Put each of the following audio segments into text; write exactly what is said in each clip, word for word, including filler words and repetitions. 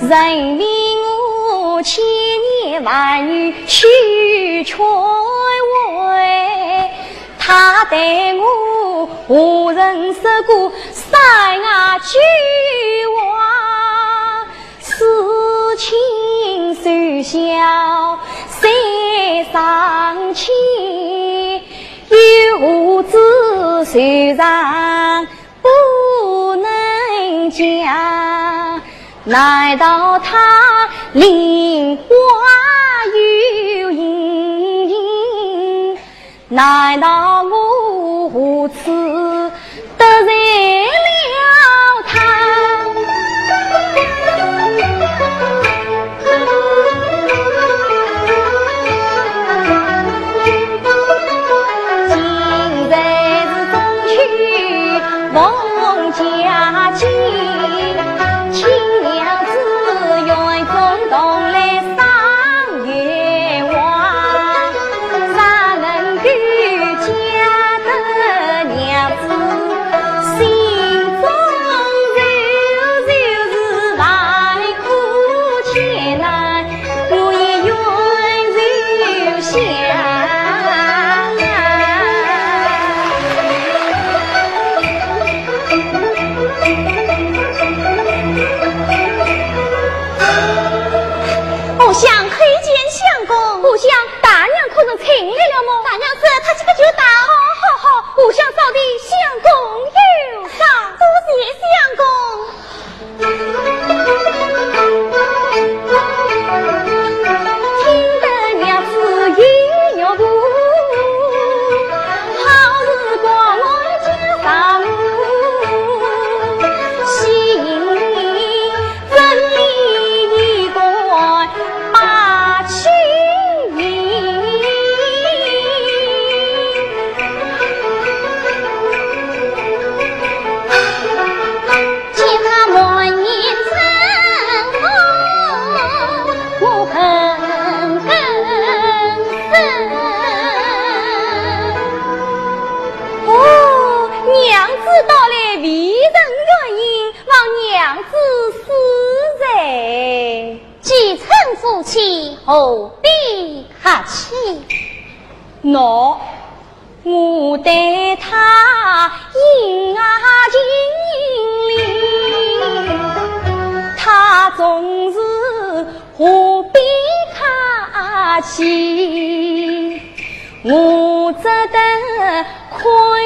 人命我千言万语去劝慰，他待我何曾说过三句话，事情虽小谁尚且，有何知谁尚 不能讲，难道他令花有影？难道我何处得罪了他？ 今日是中秋逢佳节，请娘子园中同来赏月华。若能够嫁得娘子心中愁，就是万苦千难 我也愿留下。荷香叩见相公。荷香，大娘可曾请来了么？大娘子，她这个就到。好，好，好，荷香早地，相公有赏。多谢相公。 听得娘子一语不，好似关外江山路，细雨真理一段把情意。 见他满面春风，我恨更深。哦，娘子到来未曾远迎，望娘子恕罪。既成夫妻，何必客气？喏， 我待他殷勤礼，他总是何必客气？我只得宽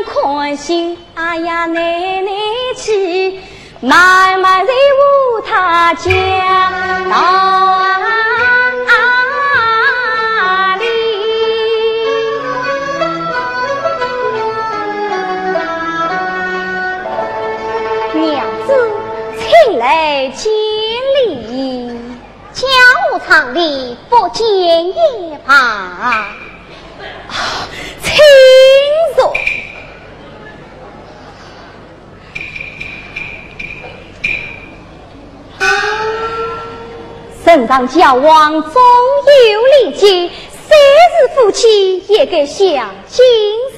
宽心，哎呀，耐耐气。 慢慢地和他讲道理。娘子，请来见礼。家无常礼，不见也罢。请坐。 人上交往总有礼节，虽是夫妻也该相敬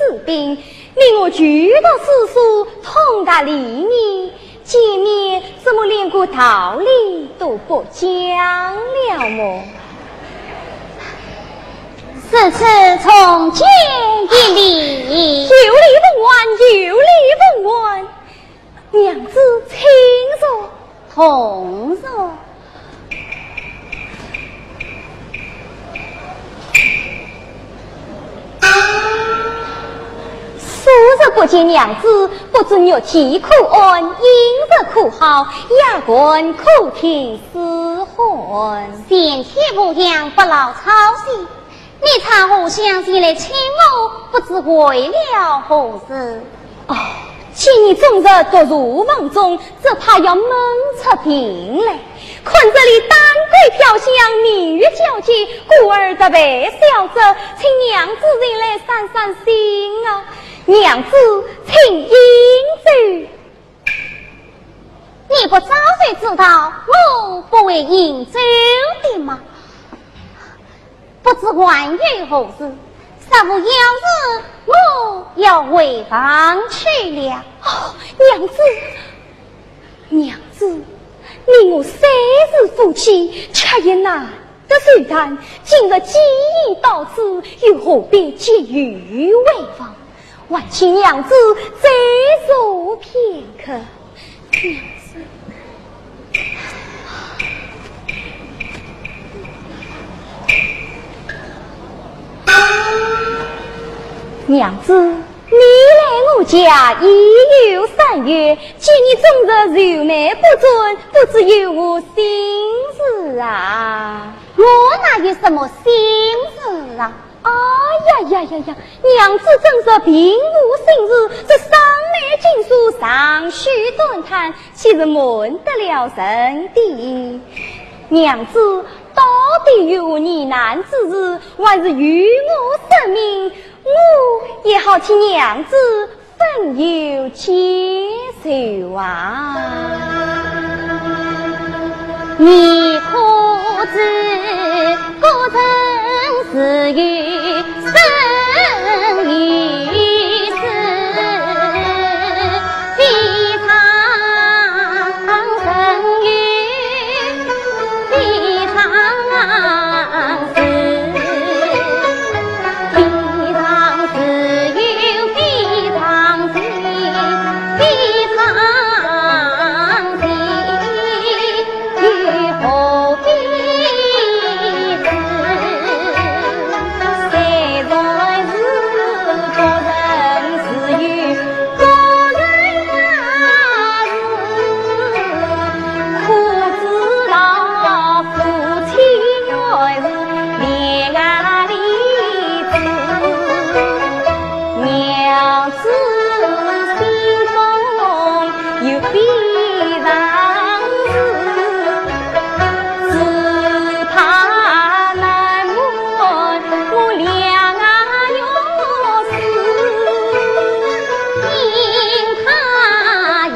如宾。你我求读诗书，通达礼仪，见面怎么连个道理都不讲了么？ 如此重见一礼。有礼奉还，有礼奉还。娘子请坐。同坐。数日不见娘子，不知玉体可安，饮食可好，夜寒可停是寒？前天无恙，不劳操心。 你差荷香前来请我，不知为了何事？哦，见你终日独坐房中，只怕要闷出病来。看这里丹桂飘香，明月皎洁，故而特备小酒，请娘子前来散散心啊。娘子，请饮酒。 你不早就知道我不会饮酒的吗？不知还有何事？稍无要事，我要回房去了。哦，娘子，娘子，你我虽是夫妻，却也难得相谈。今日既已到此，又何必急于回房？还请娘子再坐片刻。娘子。 娘子，你来我家已有三月，见你终日愁眉不展，不知有何心事啊？我哪有什么心事啊？哎呀呀呀呀，娘子真是平无心事，这生来金书长吁短叹，岂是瞒得了人的？娘子，到底有何疑难之事，还是与我说明，我也好替娘子分忧解愁啊。你可知古人自有 生于斯，非常生于非常时，非常时有非常时，非常时。 又何必知？虽然是个人自有个人家事，可知道夫妻原是恋爱里子，娘子心中 有非常事，只怕难瞒我两个女子，因她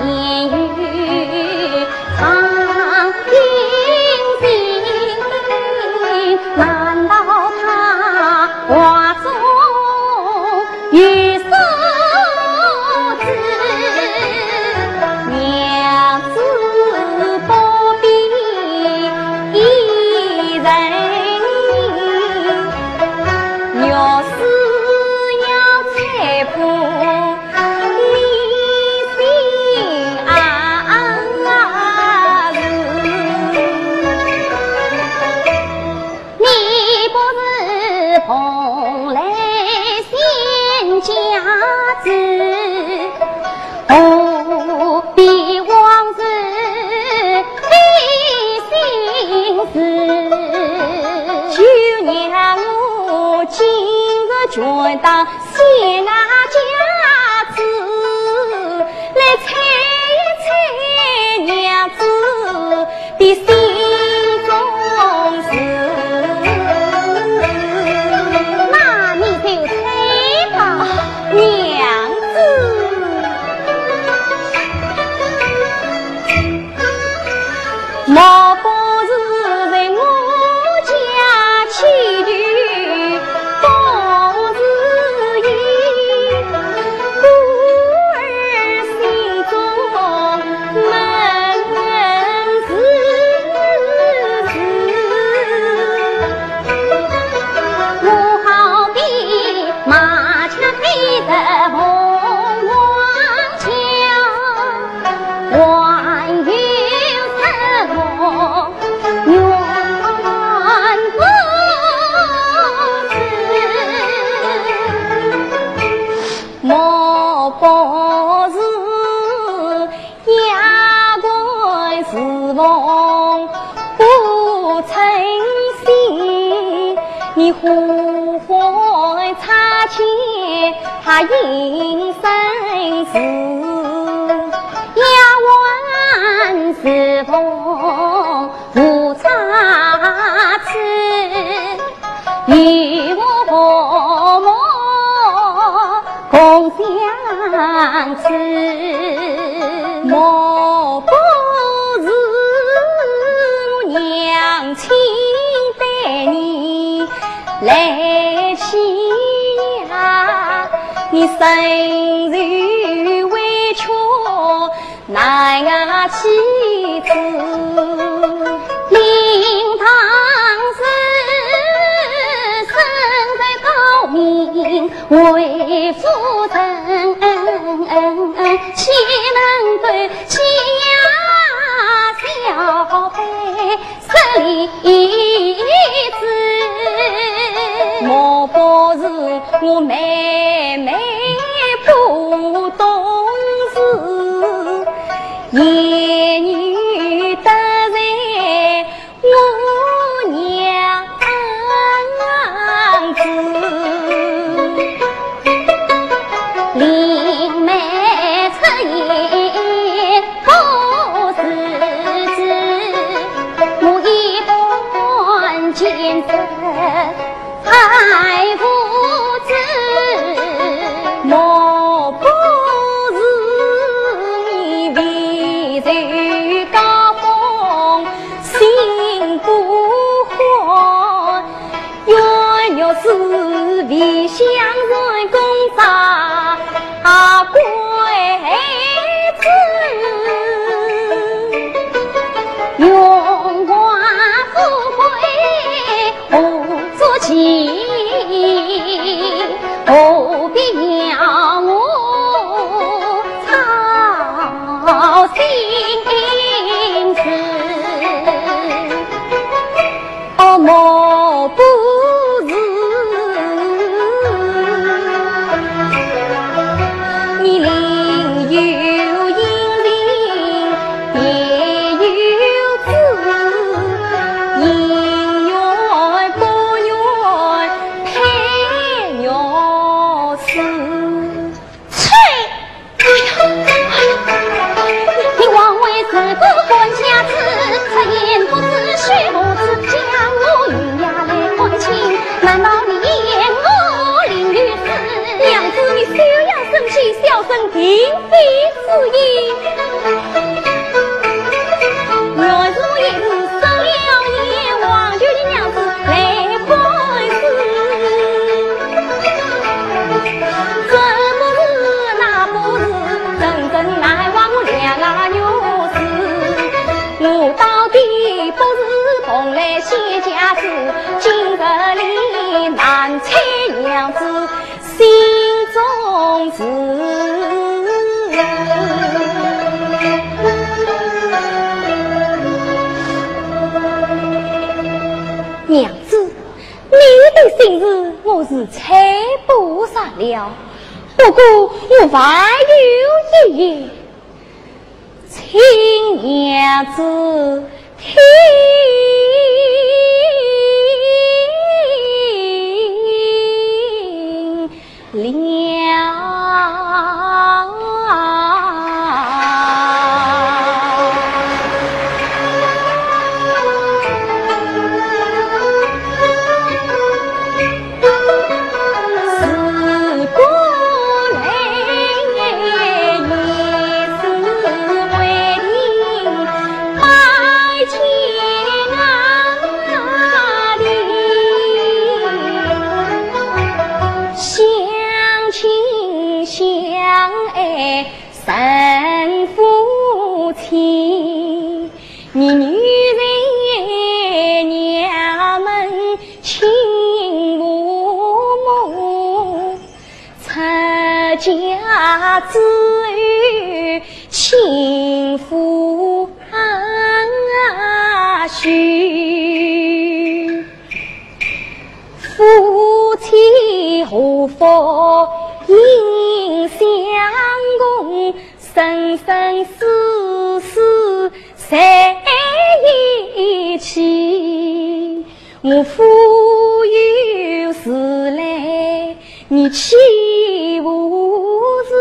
言语 藏心心，难道她话中有所知？娘子不必疑人，若是要猜破 你心啊，你不是蓬莱仙家子，何必往事费心思？就让我今日全当 谢那家子，来猜一猜娘子的心中事。那你就猜吧。啊，娘子。 莫不是在我家起居不如意，故而心中闷闷自自。我好比马车飞得凤凰桥， 还有什么怨不知？莫不是夜观时逢不称心，你呼唤差遣 他应声是，夜观时逢无差池，与我和睦共相处。莫不是我娘亲待你 来欺压，你深受委屈难啊启齿。莫不是我妹妹不懂事，言语得罪我娘子。林妹出言不是字，我一般见识 太无知。莫不是你未曾高峰心不宽，冤冤是未相认公差啊，鬼子。荣华富贵 何足奇，何必要我操心事？哦，莫不是你另有隐情别有 情愿不愿配玉书。切！你枉为自古官家子，出言不知虚无知，将我与呀来看清，难道你言我另有事？娘子，你休要生气，小生定 非之意。原是我也是失了言，望求你娘子来宽恕。这不是那不是，真正难为我两个女子。我到底不是蓬莱仙家子，今日里难猜娘子 心中事。娘子，你的心事我是猜不着了，不过我还有一言，请娘子 听了。相亲相爱成夫妻， 你女人娘们情父母，出嫁之后情父啊婿。 夫妻祸福应相共，生生世世在一起。我夫有事来，你岂无事？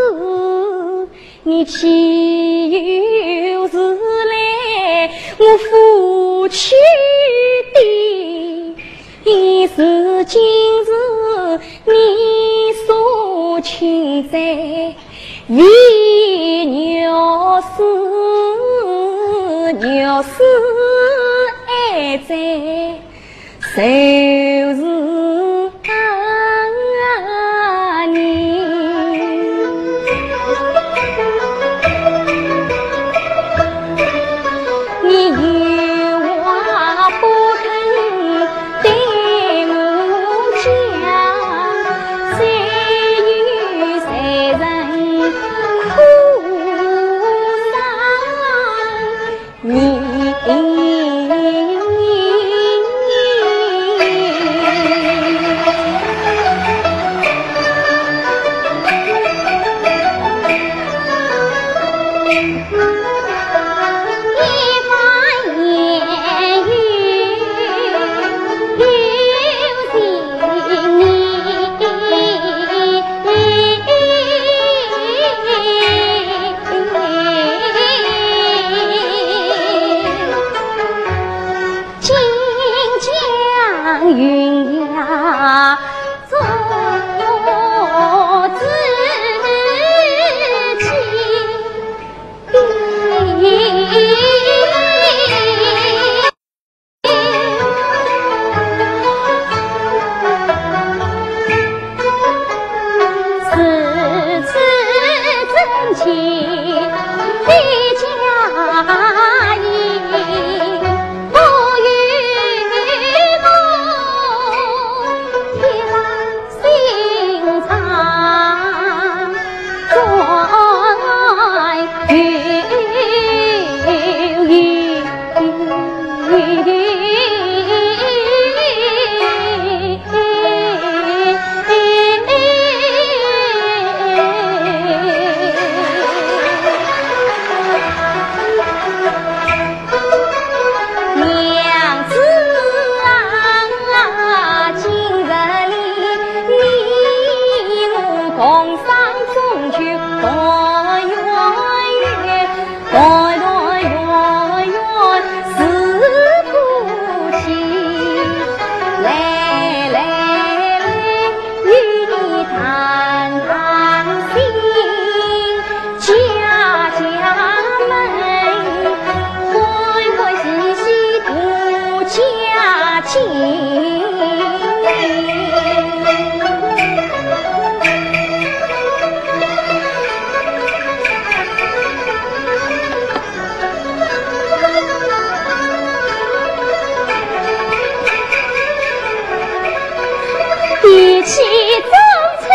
你岂有事来我夫妻的？一时今日你所亲在，为玉书，玉书爱在 就是啊你。你有话不肯对我讲，谁与谁人苦伤？ 你娘子啊，今日里你我同上中秋团圆圆，团团圆圆是福气。来来来，与你谈谈心。 家家门，欢欢喜喜度佳节。一起走春。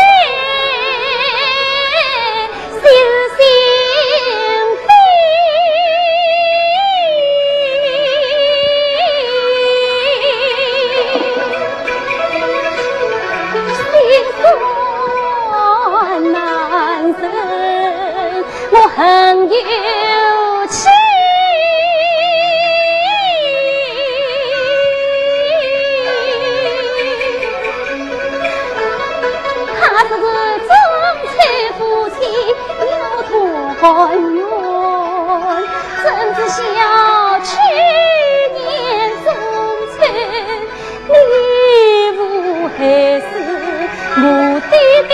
他说是中秋夫妻要团圆，怎知晓去年中秋，你父还是我爹爹。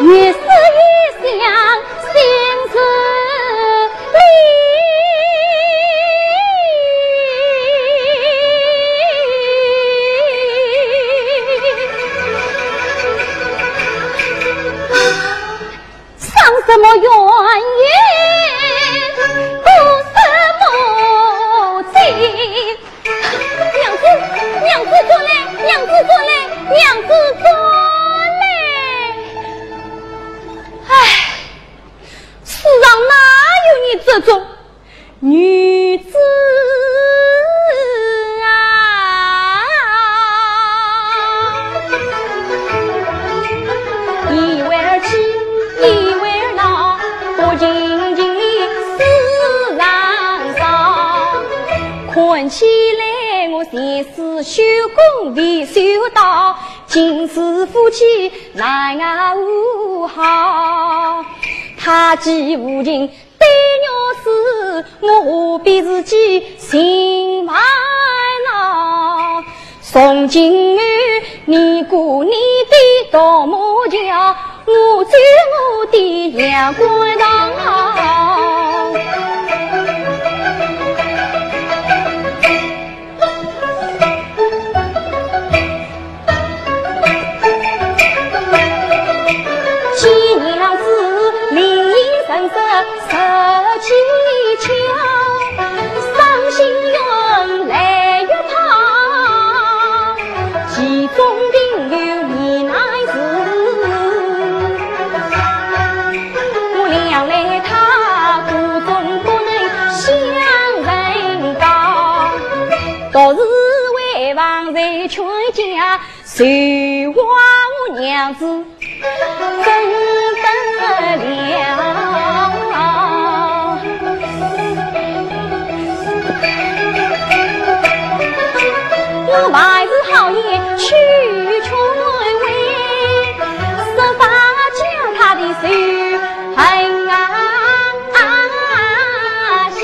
越思越想， 心事里，伤什么冤冤，不什么情。 娘子，娘子转来，娘子转来，娘子转来。唉，世上哪有你这种女子啊？一会儿气，一会儿恼，不尽情的世上上。 看起来我前世修功未修到，今世夫妻奈何何好。他既无情对我死，我何必自己心烦恼。 从今后，你过你的独木桥，我走我的阳关道。千年浪子，灵隐神色十七橋，伤心冤来怨他，其中定有疑难事。谁话我娘子跟得了？我还是好言去劝慰，设法将她的手恨啊下。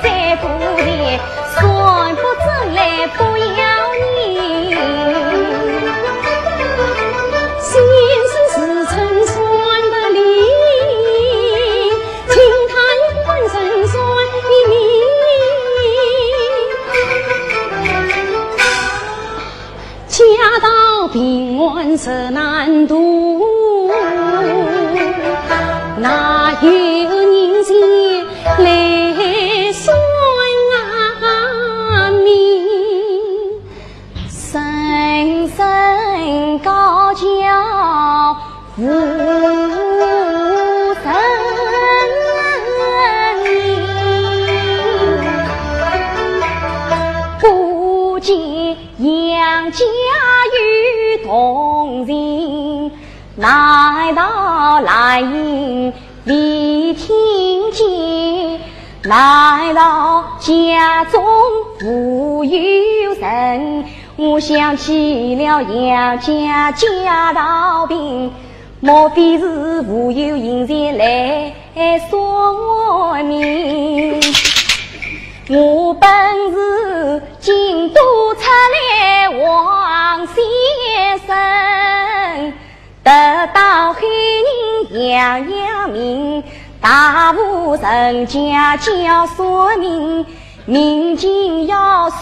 再不来，算不准来不要你。先生自称算得灵，请他官人算一命。 家道平安实难度，哪有人前来算命？人人高叫无人应，不见 杨家有铜钱，难道兰英未听见？难道家中无有人？我想起了杨家家道贫， 莫非是无有银钱来算命？我本是京都出来王先生，得到海宁杨家名，大户人家叫算命，命金要收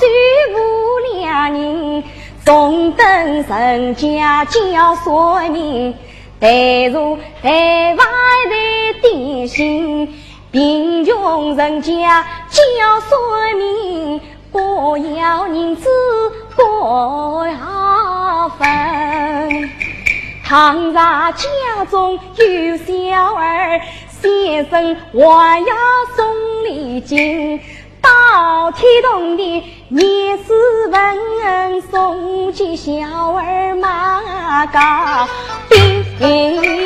无良人，中等人家叫算命， 但如台湾的点心，贫穷人家叫算命，不要银子不要分。倘若家中有小儿，先生还要送礼金。 到天堂的也是问送给小儿马高兴。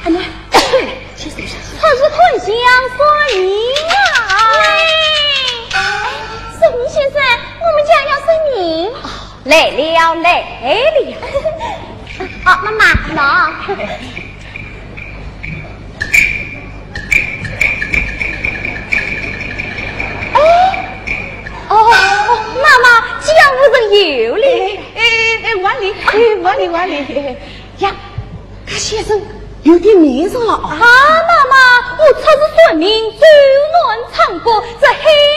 哎，那，先坐下。出去看相算命啊！哎，算命先生，我们家要算命。来了，来了。好，妈妈，喏。哎，哦，妈妈，江湖人有礼。哎，哎，哎，万礼，哎，万礼，万礼。呀， 搿先生有点面熟了哦。啊，妈妈，我出去算命，走南闯北，这海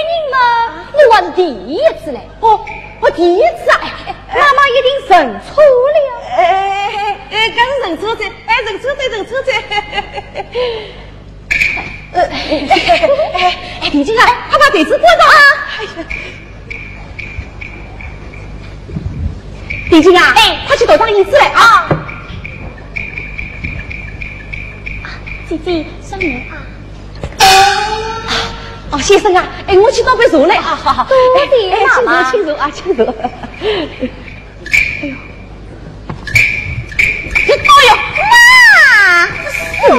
宁嘛，我还是第一次来。哦，我第一次啊。哎，妈妈一定认错了。哎，哎，哎，哎，搿是认错哉，哎，认错哉，认错哉。呃，哎，哎，哎，哎，定金啊，快把被子关上啊。哎呀。 定金啊，哎，快去倒张椅子来啊！姐姐，算命啊。哦，先生啊，哎，我去倒杯茶来。啊，好，好。多谢妈妈。哎，哎，请坐，请坐啊，请坐。哎呦，哎呦，妈！哎呀，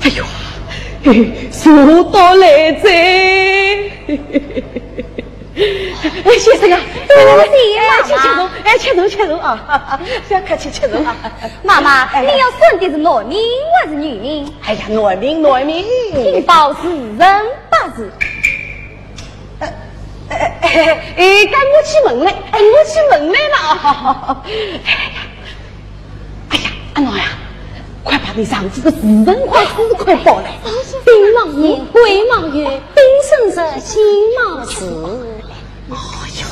哎呦，嘿，茶倒来哉。哎，先生啊，来来来，多谢妈妈。哎，请坐，哎，请坐，请坐啊，不要客气，请坐啊。妈妈，哎，你要算的是男命还是女命？哎呀，男命，男命。请报时辰八字。 哎，哎，哎，哎，该我去问嘞，哎，我去问嘞了。哎呀，哎呀，阿孬呀，快把你上次的时辰八字快报来。丁卯年，癸卯月，丙申日，辛卯时。哦哟，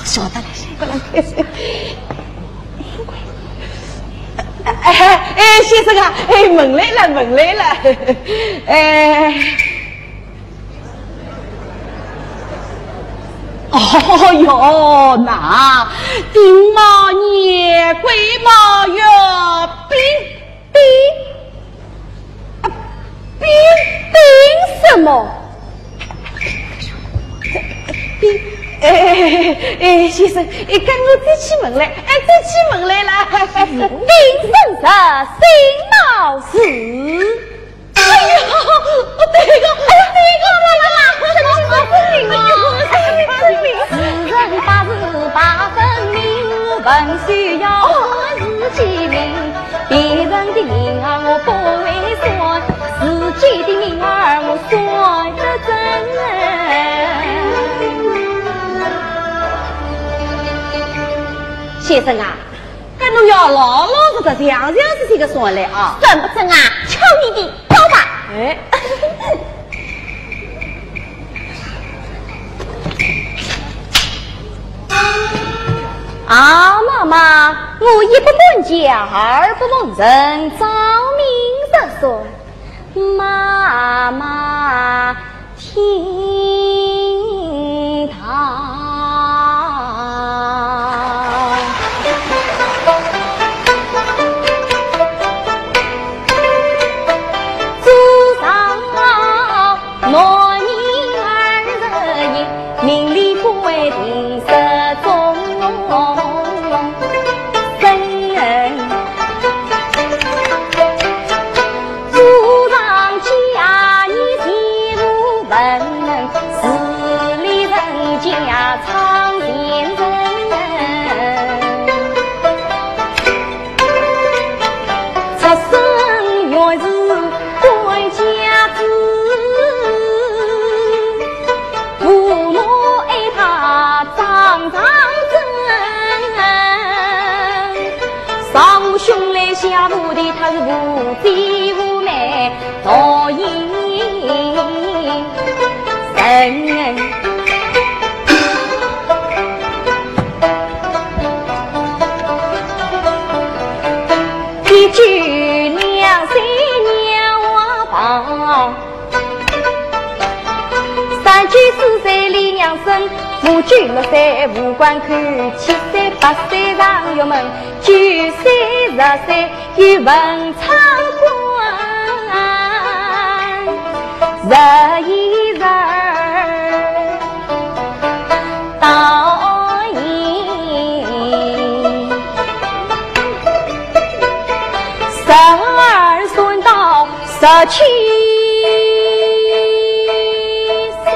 晓得了，晓得了。哎，哎，哎，先生啊，哎，问来了，问来了。哎。 哦哟，那丁卯年，癸卯月，丙，丙，啊，丙，丙什么？丙，哎，哎，哎，先生，哎，该我再去问嘞，哎，再去问嘞啦。丙申日，辛卯时。 哎呀，对个，哎呀，对个，对个，哎呀，真灵啊！哎呀，真灵。时辰八字八分明，文书要算是鸡鸣，别人的命啊我不会算，自己的命啊我算得准。先生啊， 搿侬要老老实实、详详细细个算来啊。算不准啊，敲你的，走吧。哎。啊，妈妈，我一不搬家，二不蒙人，照命实算。妈妈， 天堂。祖上男女二十一，命里规定十种生。 祖上家业全无份，势利人家唱前程。出身原是官家子， 父母爱他张长征，上无兄来下无弟，他是无姐无妹，独一人。一九两三年我跑， 三九四岁李娘生，五九六岁无官口，七岁八岁上学门，九岁十岁又文昌官，十一岁。十七岁。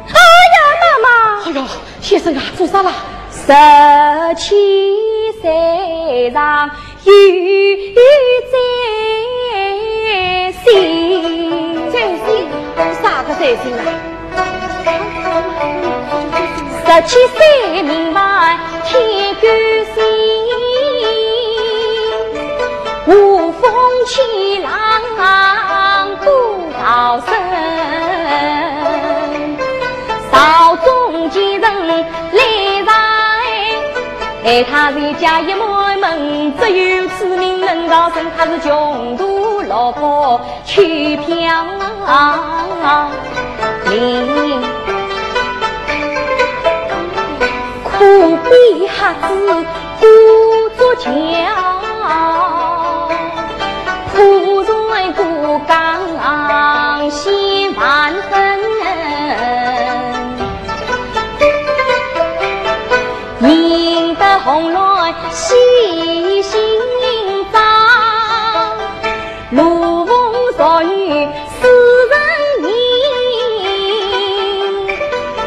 哎呀，妈妈！哎呦，先生啊，做啥啦？十七岁上有災星。灾星？啥个灾星啊？十七岁命犯天干星，无风起浪不逃生。朝中奸臣来查哎，哎，他是家一满门，只有此名能逃生，他是穷途落魄 去飘零，苦逼瞎子故作强，破船过江险万分，宁得红鸾戏新招。 罗网昨有四人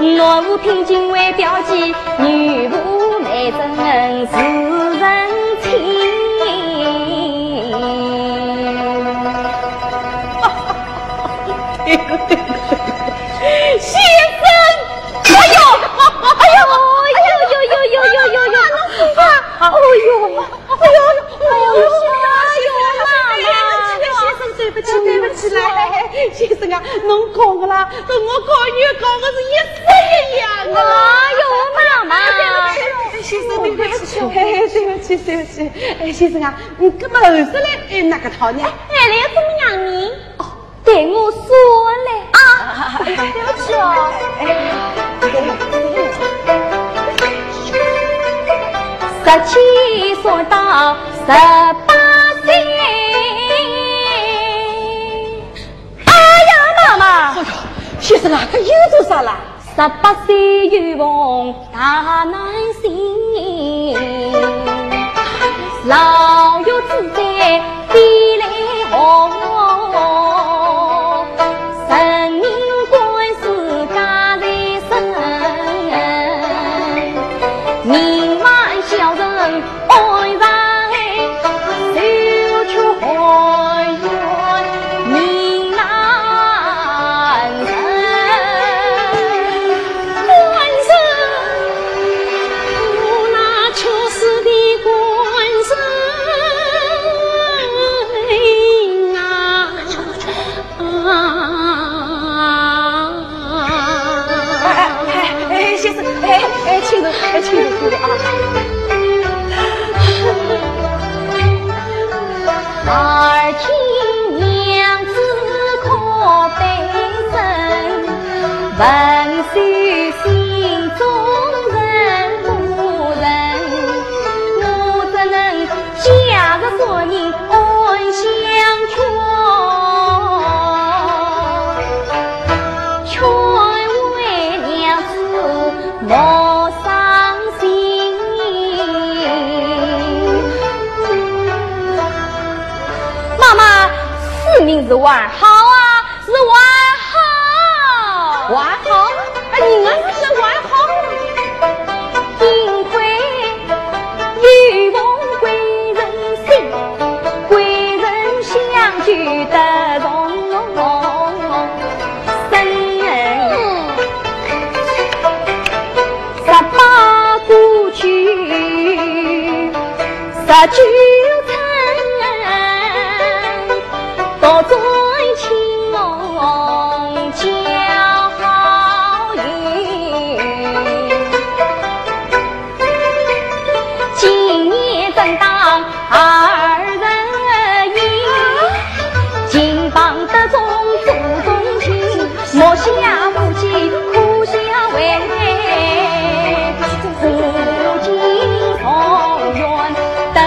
行，男无品金为标记，女无美称四人亲。先生，哎呦，哎呦，哎呦呦呦呦呦呦呦呦，哎呦。 哎呦，哎呦，哎呦，妈妈。先生，对不起，对不起，来，先生啊，侬讲个啦，跟我讲，侬讲个是一式一样的啦。哎呦，妈妈。先生，对不起，哎，对不起，对不起。哎，先生啊，你搿么后首来，哎，哪个讨呢？哎，来怎么样呢？哦， 对我说嘞。啊，对不起哦。哎，十七岁到十八岁。哎呀，妈妈！哎呦，先生啊，搿又做啥啦？ 十八岁又逢大难星，牢狱之灾飞来祸，人命官司加在身，命犯小人 安然受屈，含冤命难伸。官人，我那屈死的官人啊！ 哎，哎，哎，哎，先生，哎，哎，请坐，哎，请坐，请坐啊。而今娘子可悲声，问谁心中人不人？我怎能 假日做人安详劝，劝慰娘子莫伤心。妈妈，此名是还好啊，是还好。还好？哎，你啊，是还好。 幸亏有逢贵人心，贵人相救得重生。十八过去十九春， 独尊青龙叫好运。今年正当二十一，金榜得中朱宗庆，莫笑无期苦相为，苦尽状元得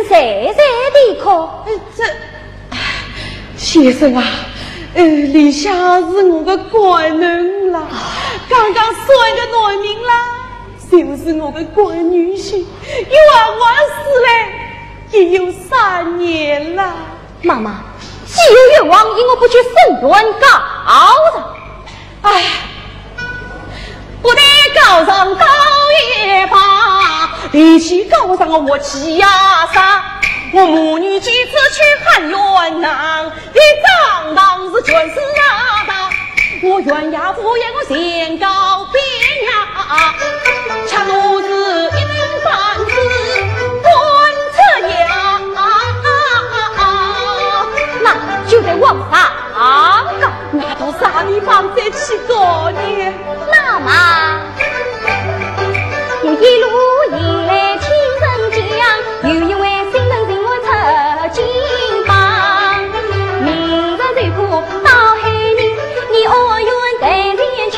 在在的可？呃，这，唉，先生啊，呃，里向是我的官人啦，刚刚算个男名啦，就是我的官女婿，冤枉死了，已有三年了。妈妈，既有冤枉，因何不去伸冤告状？ 唉，不得告状告也罢，提起告状我气也煞。我母女几次去喊冤枉，一张堂是全是啊大。我冤也不冤，我先告禀呀，恰如是一顶板子断出呀。那就在皇上告。 那到啥地方再去告呢？妈妈，我一路迎来青城墙，有一位新人寻我出京房。明日就可到海宁，你安远待前去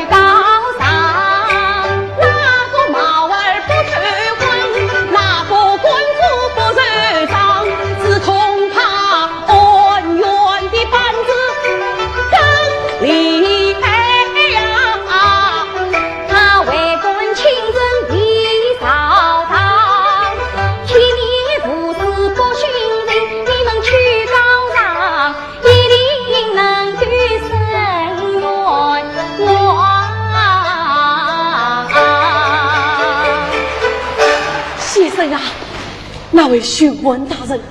告状。那个帽儿不透风，那个官子不受赏，只恐怕 安远的板子更厉害呀。啊，为官清正的朝堂，体面无私不徇情，你们去告状，一定能够伸冤枉。先生啊，那位巡按大人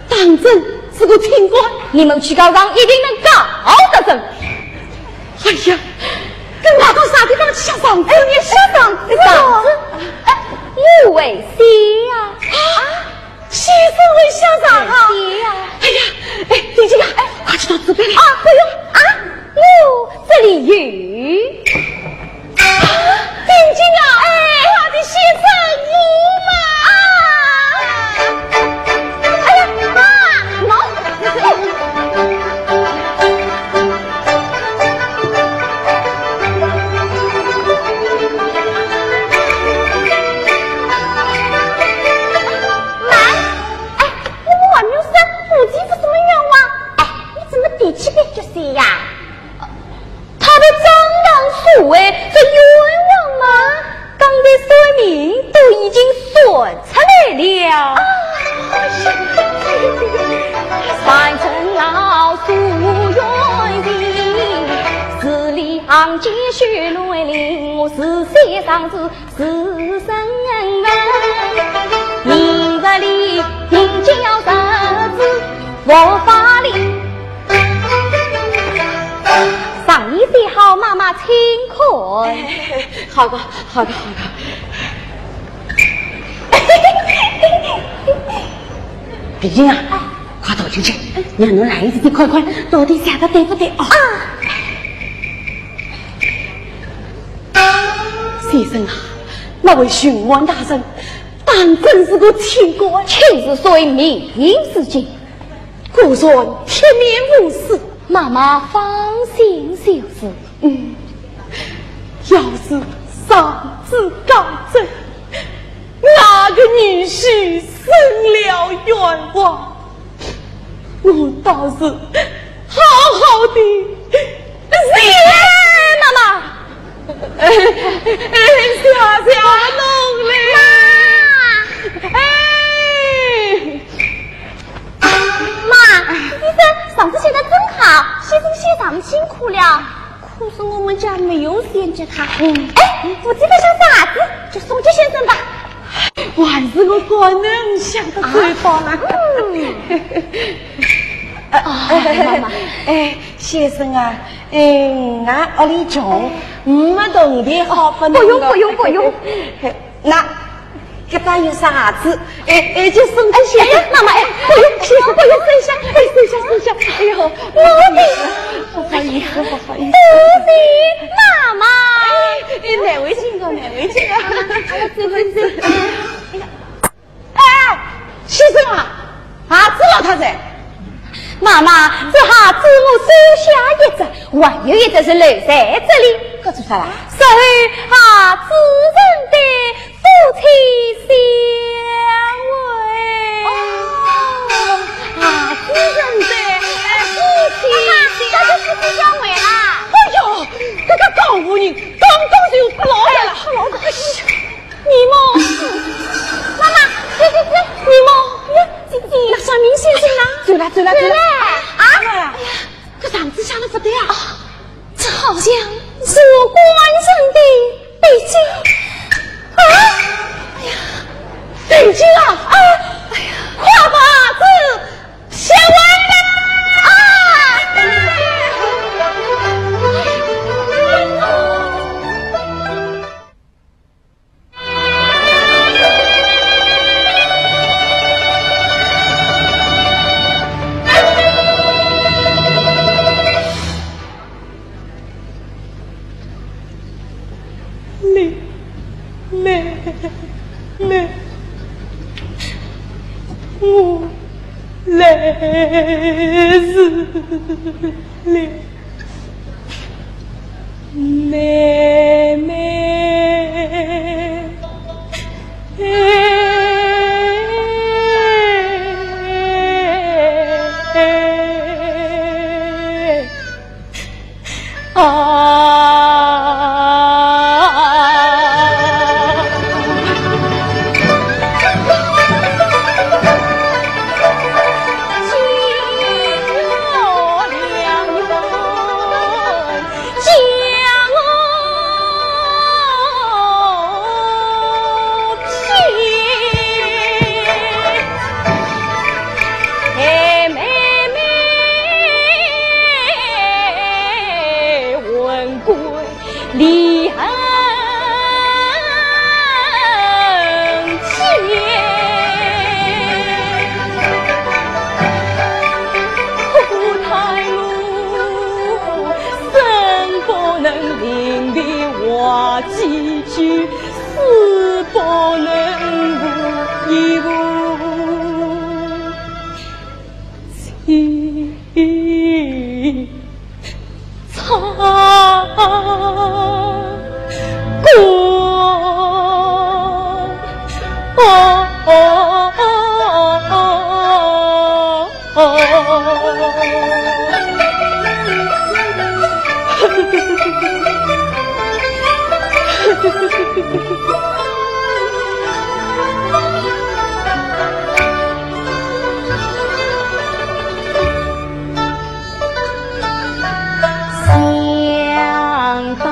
当真是个清官。你们去告状，一定能告得成。哎呀，搿拿到啥地方去下状子？哎，下状子，下状子。哎，我会写呀。啊，先生会写状啊？会写呀。哎呀，哎，定金啊，哎，快去拿纸笔来。啊，不用啊，我这里有。 啊，定金啊，哎，我的先生我嘛。啊，哎呀，啊，毛。慢，哎，我们还没有说，夫妻是什么冤枉？哎，你怎么第七遍就写呀？ 他的账房所为，这冤枉嘛，刚才算命都已经算出来了。啊，凡尘老鼠冤情，字里行间血淋淋，我是写上字是生人。明日里定金要实字，我发令。 上衣洗好，妈妈请看。哎，好的，好的，好的。定金啊，快走进去，让侬来一起看看，到底写的对不对啊？啊。先生啊，那位巡按大人，当真是个清官。亲自说明明是真。 果然铁面无私。妈妈放心就是。嗯，要是状子告真，那个女婿伸了冤枉，我倒是好好的谢。哎，妈妈， 哎，哎，小小弄嘞。妈！哎！妈，先生，状子写得真好，先生写上辛苦了。可是我们家没有钱给他。嗯。哎，我这个小啥子，就送给先生吧。还是我官人想得最好了。嗯。哎，啊，哎，妈妈。哎，先生啊， 哎，俺屋里穷，没铜钿好分侬的。不用，不用，不用。那，搿搭有啥子？哎，哎，就送给先生。哎呀，妈妈，哎，不用，先生，不用，收下，哎，收下，收下。哎呦，我的，不好意思，不好意思。妈妈。哎，哎，难为情啊，难为情啊。哎呀，走，走，走。哎呀。 哎，先生啊，鞋子落脱哉。妈妈，这鞋子我收下一只，还有一只是留在这里。搿做啥啦？日后鞋子认得夫妻相会。哦，搿个江湖人，刚刚就老来了。哎呀，老来了。哎呀，你们，妈妈，姐姐，姐，你们，呀，姐姐，那算命先生呢？走了，走了，走了。走了。啊？哎呀，搿上次想的不对啊。啊，这好像是我官人的笔迹。啊，哎呀，笔迹啊！啊，哎呀，快把这 写完了啊！你，你，你，我来迟了，妹妹。 啊。想当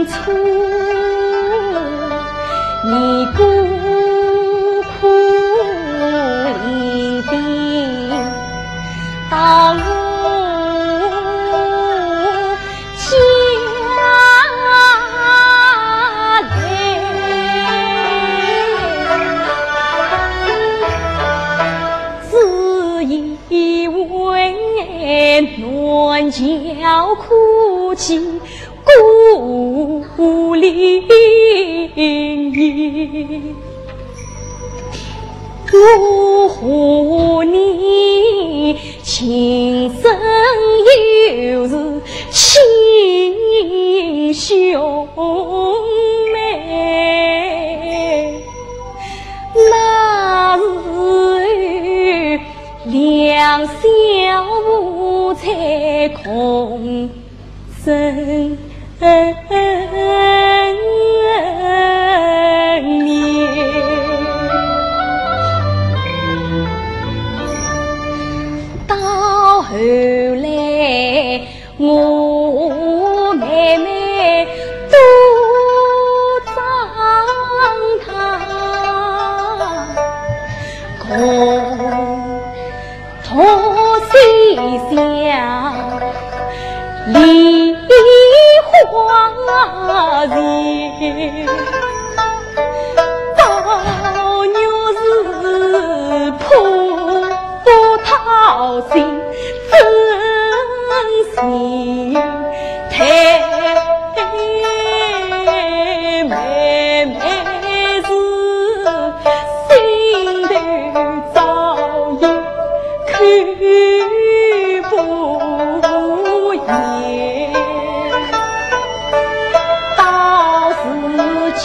初，你孤苦伶仃到我家来，只因为南桥哭泣 孤零零，我和你情深又是亲兄妹，那时候两小无猜空 生你。到后来，我妹妹都长大，空 独西厢梨花前，到月是破桃心，真心待妹妹是 心头早已口不言。到如今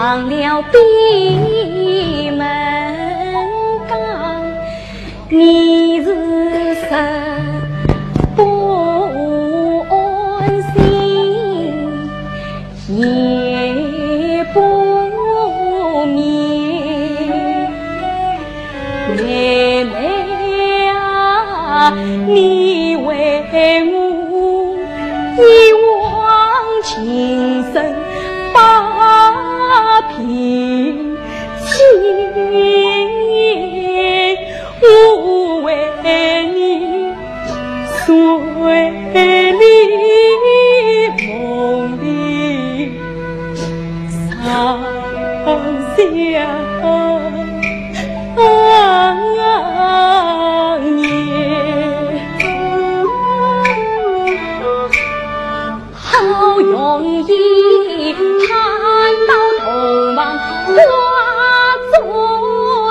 上了闭门羹，你是食不安心，夜不眠。妹妹啊，你为我一往情深，把平 情，我为你睡里梦里上香。好容易盼到洞房花烛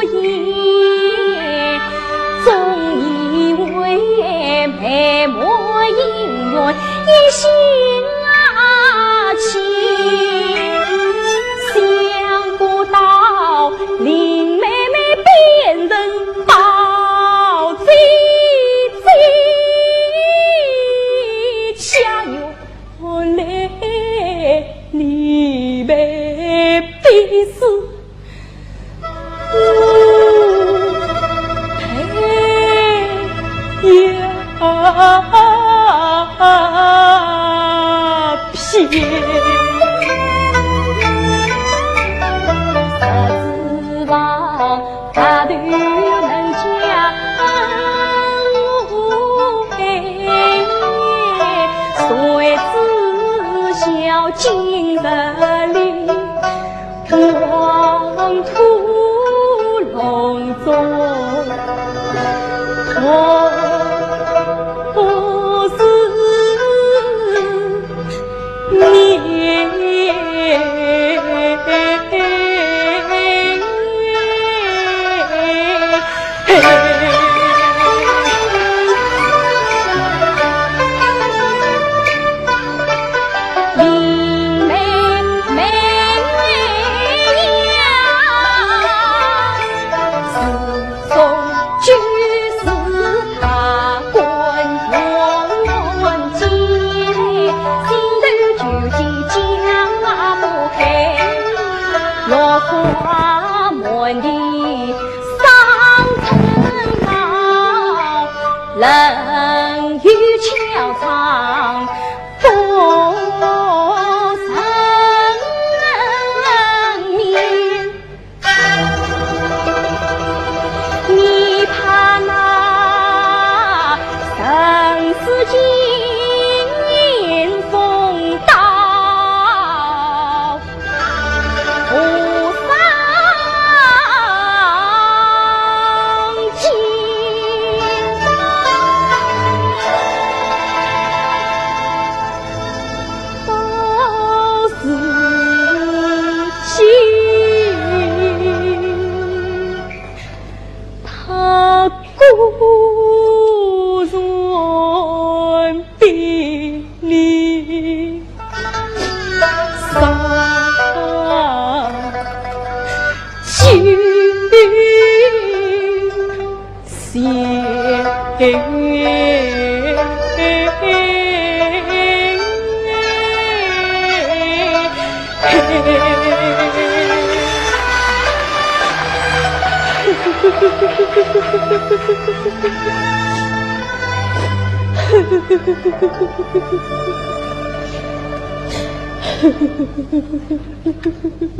夜，终以为美满姻缘一心啊情。想不到林妹妹变成暴脾气，下有 我来你被逼死，我也要骗。十四房 大头门将，谁知晓今日里黄土隆中，何时 你林妹妹呀，自从 就是他官员见，心头就急讲不开，落花满地伤春草，人有巧长不成眠。 你怕那生死尽风刀，不伤筋。 到如今，他果然比你伤心。 心。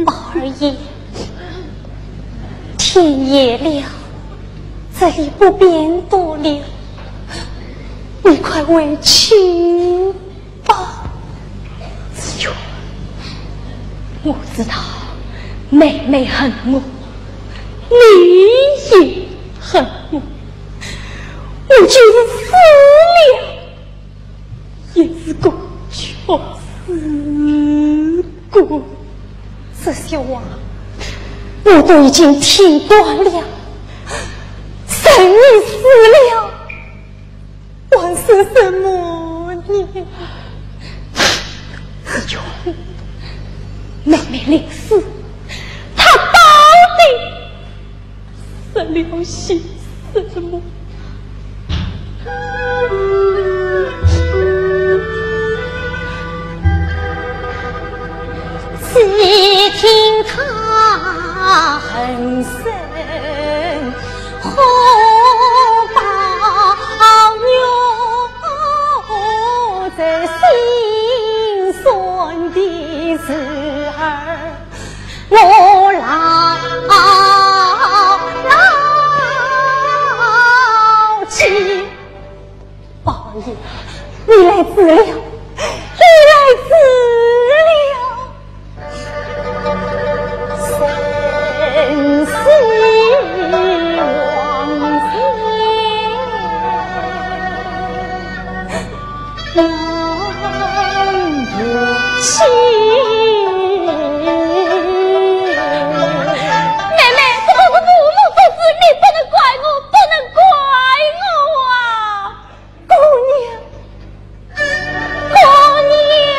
宝二爷， 天夜了，这里不便多留，你快回去吧。紫鹃，我知道妹妹恨我，你也恨我，我就是死了， 也是个屈死鬼。这些话我都已经听惯了，人已死了，还说什么呢？紫鹃，妹妹临死了些什么？只听他哼声，火把月在心酸的时儿。 我老老去。宝二爷，你来迟了，你来迟了。生死往前。 妹妹，这都是父母之事，你不能怪我，不能怪我啊！姑娘，姑娘。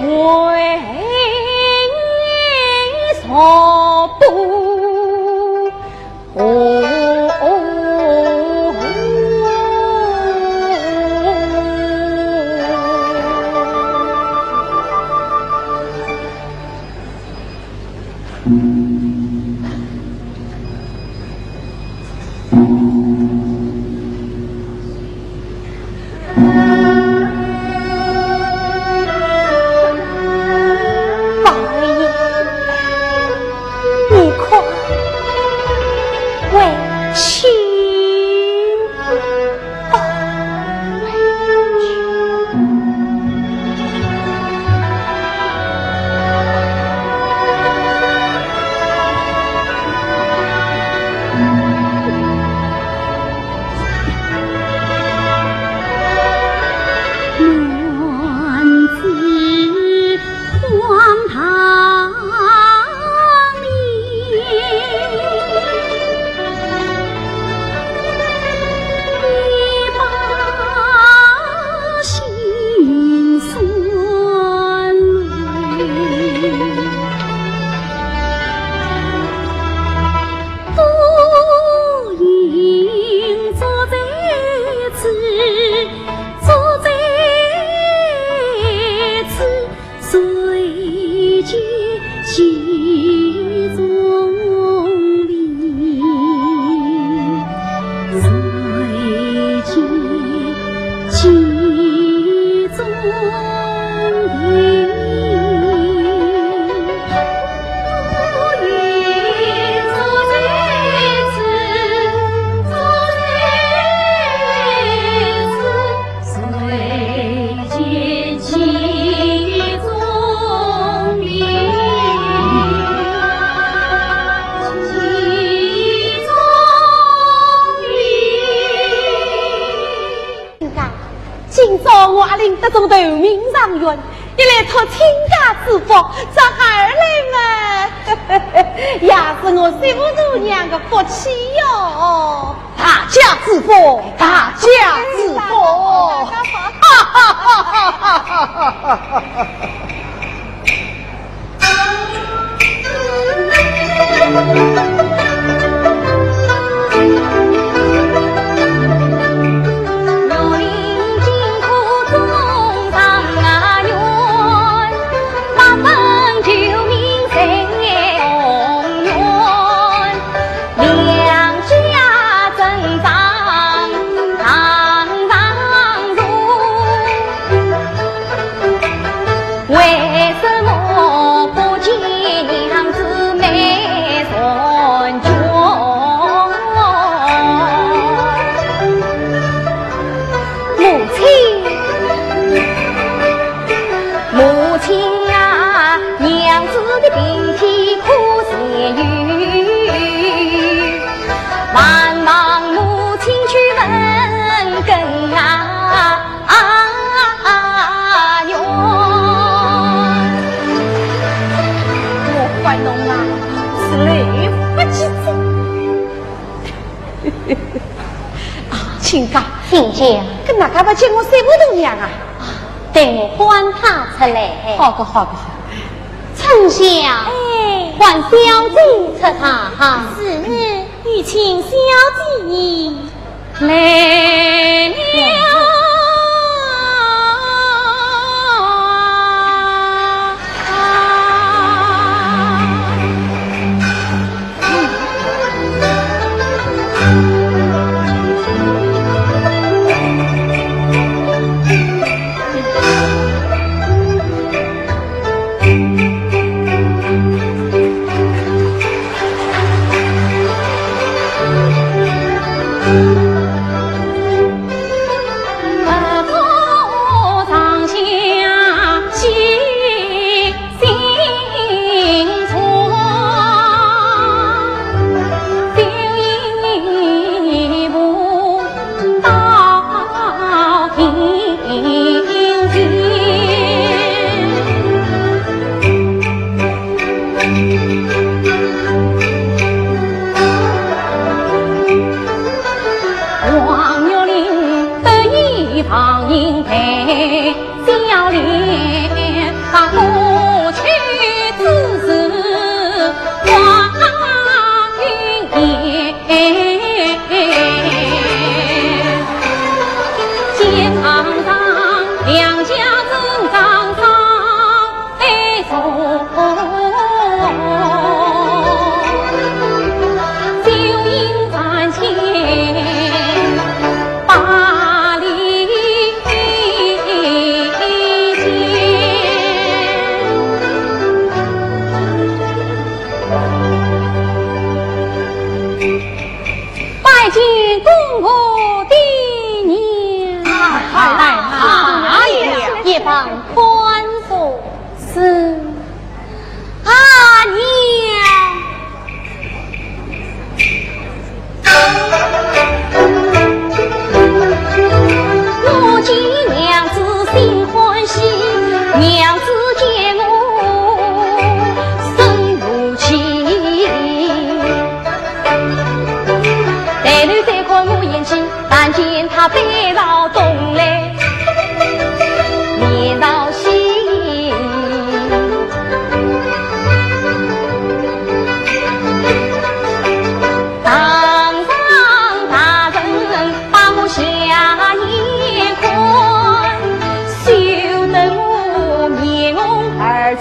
宝二爷，你快回去吧。亲家，今朝我阿林得中头名状元，一来托亲家之福，再二来嘛，也是我媳妇大娘的福气哟。大家之福，大家之福。哈哈哈哈哈哈！母亲，母亲啊，娘子的病体可痊愈？万望母亲去问根啊。 啊哟！我唤侬啊，是来不及哉。啊，亲家，亲家，搿哪介勿见我媳妇大娘啊？啊，待我唤她出来。好个，好个，好个。春香，哎，唤小姐出茶哈。是，有请小姐。 来了。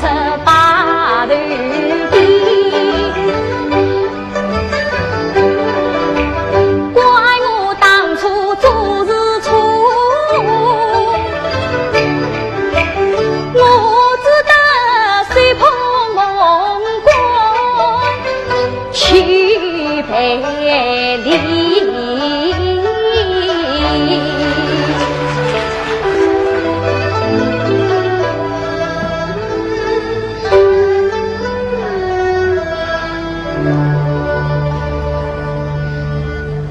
这把头的，怪我当初做事错，我只得手捧红光去赔礼。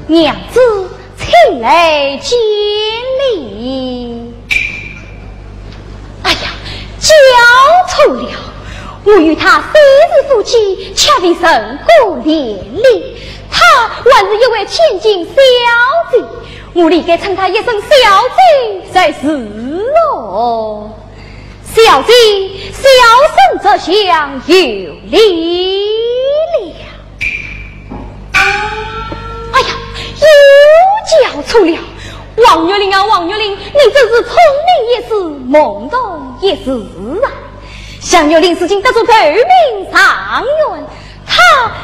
娘子，请来见礼。哎呀，叫错了，我与他虽是夫妻，却未成过连理。她还是一位千金小姐，我理该称她一声小姐才是哦。 小姐，小生这厢有礼了。哎呀，又叫错了。王月玲啊，王月玲，你真是聪明一世，懵懂一时啊！想玉林如今得做头名状元，她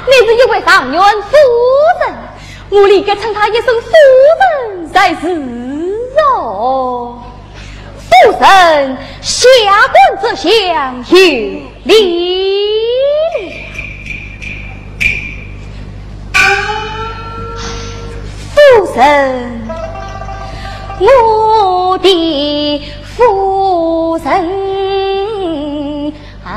乃是一位状元夫人，我理该称她一声夫人才是哦。 夫人，下官这厢有礼了。夫人，我的夫人。 啊。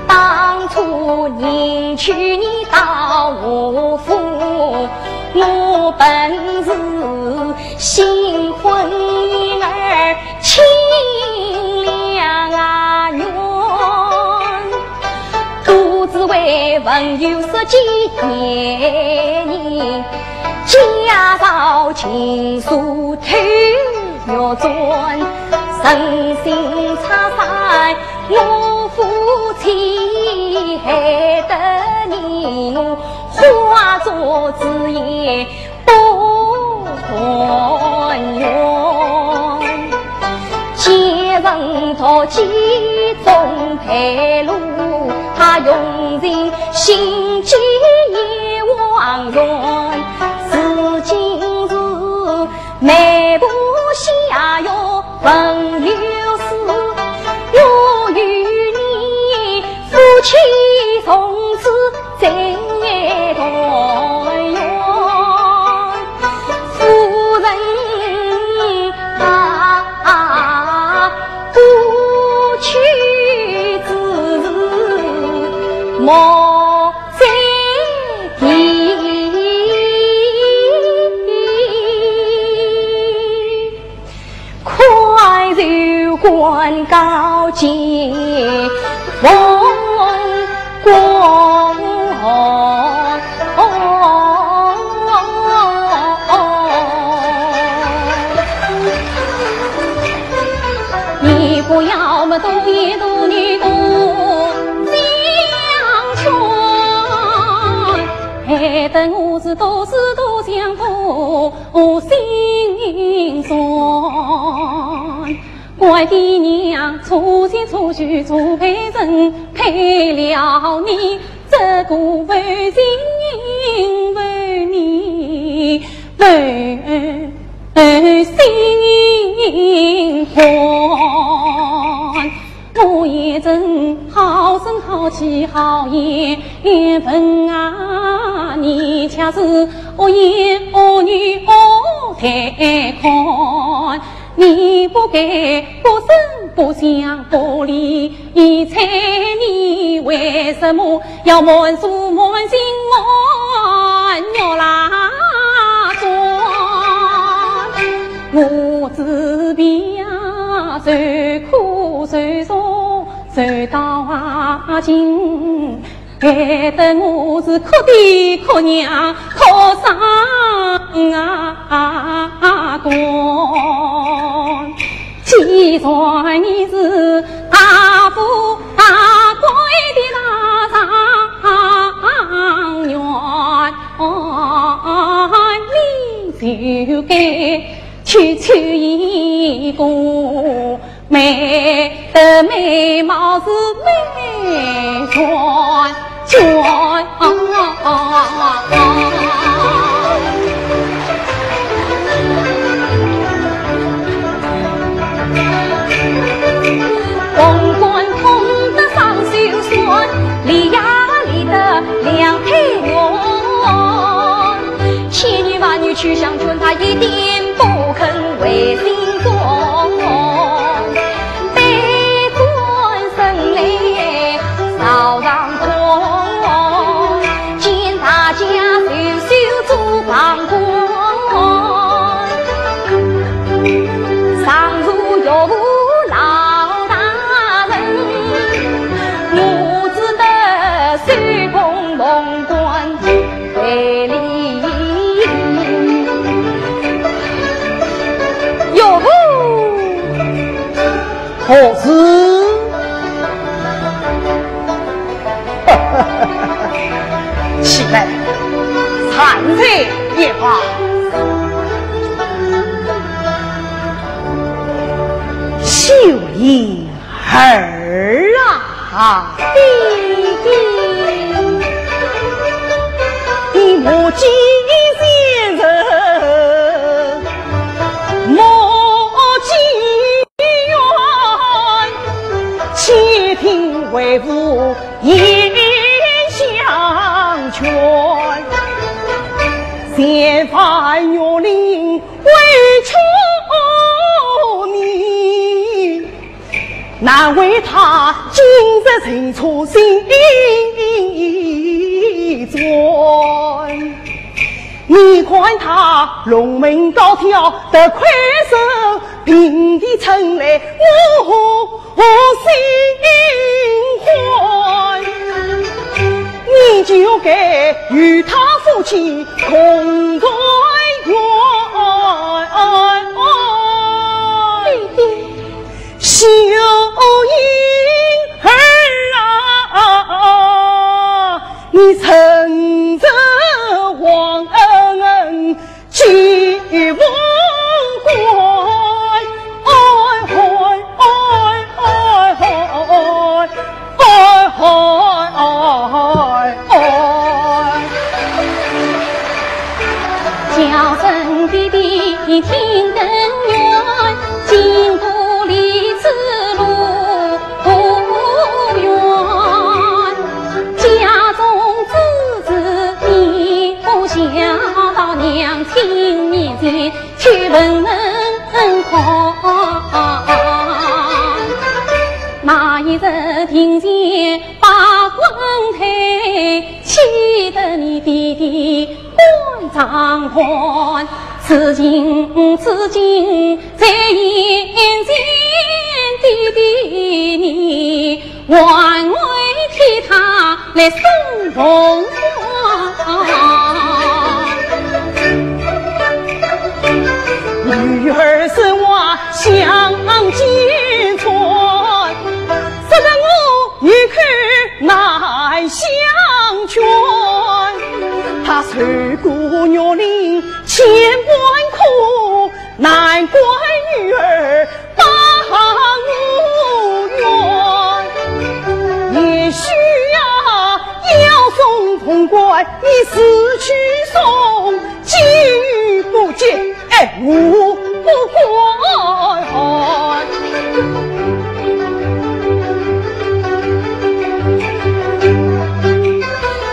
当初你娶你到我府，我本是新婚儿亲良缘，都只为文友说几年，你家道情疏头 要转，诚心拆散我夫妻，害得你我花烛之夜不团圆。奸人逃进中配路，他用尽心机也枉然。如今是 眉头下有文友诗，我与你夫妻从此再团圆。夫人啊，过去之事莫再提。 快入关告见王公。你不要么多言多语多相劝，害得我是多思多想多 心酸。怪爹娘初前初许初配人，配了你，这个负心负面负心汉。 我也曾好声好气好言问啊，你却是恶言恶语恶待看。你不该不声不响不理睬，你为什么 要瞒住瞒进我月拉转。我这边受苦受zor受到啊今，害得我是哭爹哭娘哭双啊干。既然你是阿父阿贵的大状元，你就该去娶一个 美的美貌是美转转。凤冠痛得双手酸，离呀离得两腿软。千言万语去相劝，他一点不肯回心转。 背转身来朝上看，见大家袖手做旁观。上如岳父老大人，我只得手捧凤冠 回礼。岳父，何事？起来，站在一旁。秀英 儿啊，爹爹，你母亲先人，莫积怨，且听为父言相劝。前番玉林委屈你， 难为他今日认错心酸。你看他龙门高挑的魁首，平地尘埃我心欢。你就该与他夫妻共团圆。爹爹， 秀英儿啊，你趁着皇恩去无关。哎，哎，哎，哎，哎，哎，哎，哎，哎。 叫声爹爹听得远，今不离此路远。家中之事你不孝，到娘亲面前 去问问看。那一日庭前把官推，气得你爹爹关长叹。此情此景在眼前，爹爹你 还未替他来送凤冠。女儿身患乡间穿，说得我一口难相劝。他受过玉林千般苦，难怪女儿 把我冤。也许呀，要送凤冠，你自去送，既不见，哎，无不还。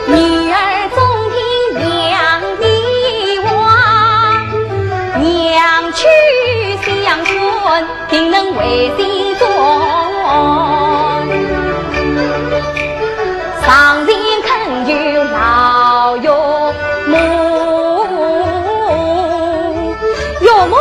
女儿总听娘的话，娘去相劝， 定能回心转。上前恳求老岳母，岳母。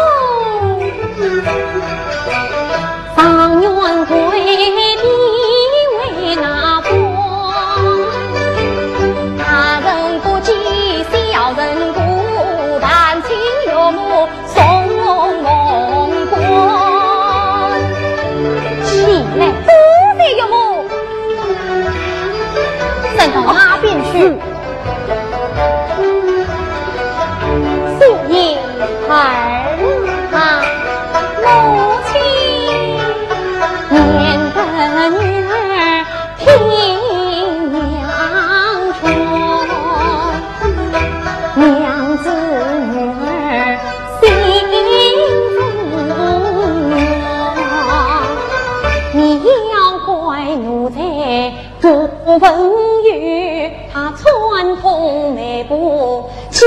不及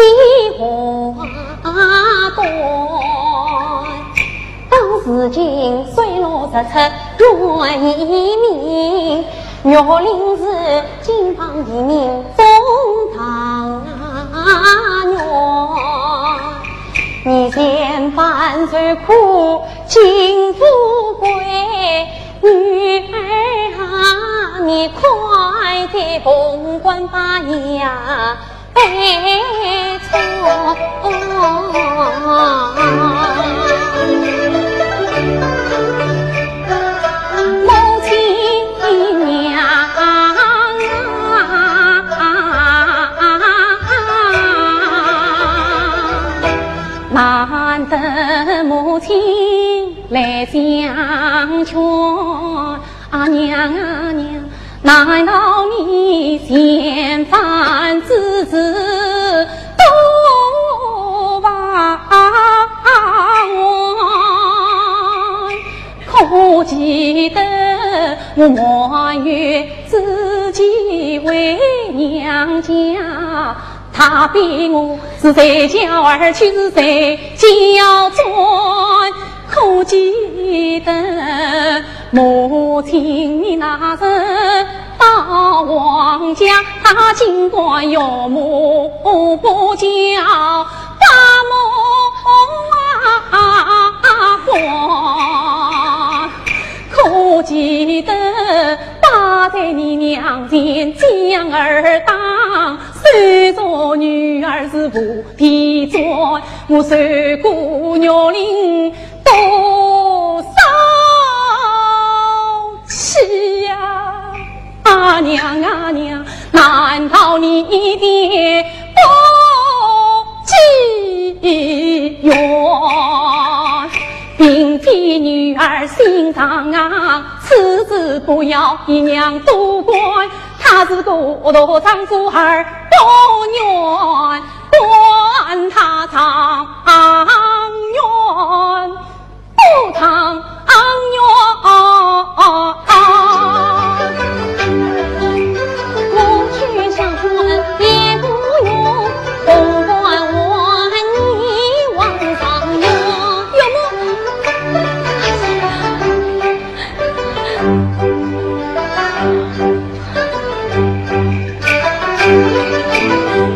花端。当时情水落石出愿移民，玉林是金榜题名中状元。你前番受苦尽富贵，女儿啊，你快点凤冠拜呀！ 哎，错，母亲呀，难得母亲来相劝，啊娘啊娘， 难道你嫌烦之事多忘恩？可记得我满月之期回娘家，他比我是谁叫儿去是谁叫转，可记得 母亲你那日到王家，他竟敢岳母不叫，把母啊关。可记得他在你娘前将儿打，虽说女儿是无底罪，我受过玉林 多少气呀！啊娘啊娘，难道你的不计缘？并非女儿心肠啊，此事不要你娘多管，她是个大丈夫而不愿 管她状元不状元。我去相劝也不用，凤冠还你望状元。岳母，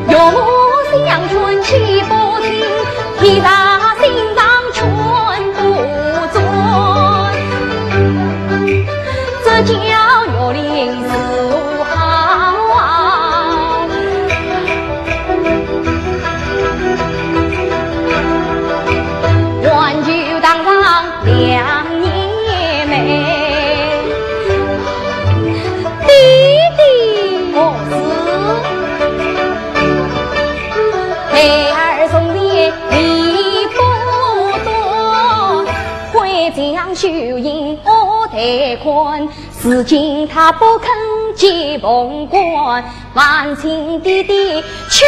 岳母相劝岂不听，一打心肠劝不转，这叫玉林是何好？还求堂上 两年梅。爹爹，何事？孩儿从前理不懂，会将秀英我待看，如今她不肯接凤冠， 烦请爹爹去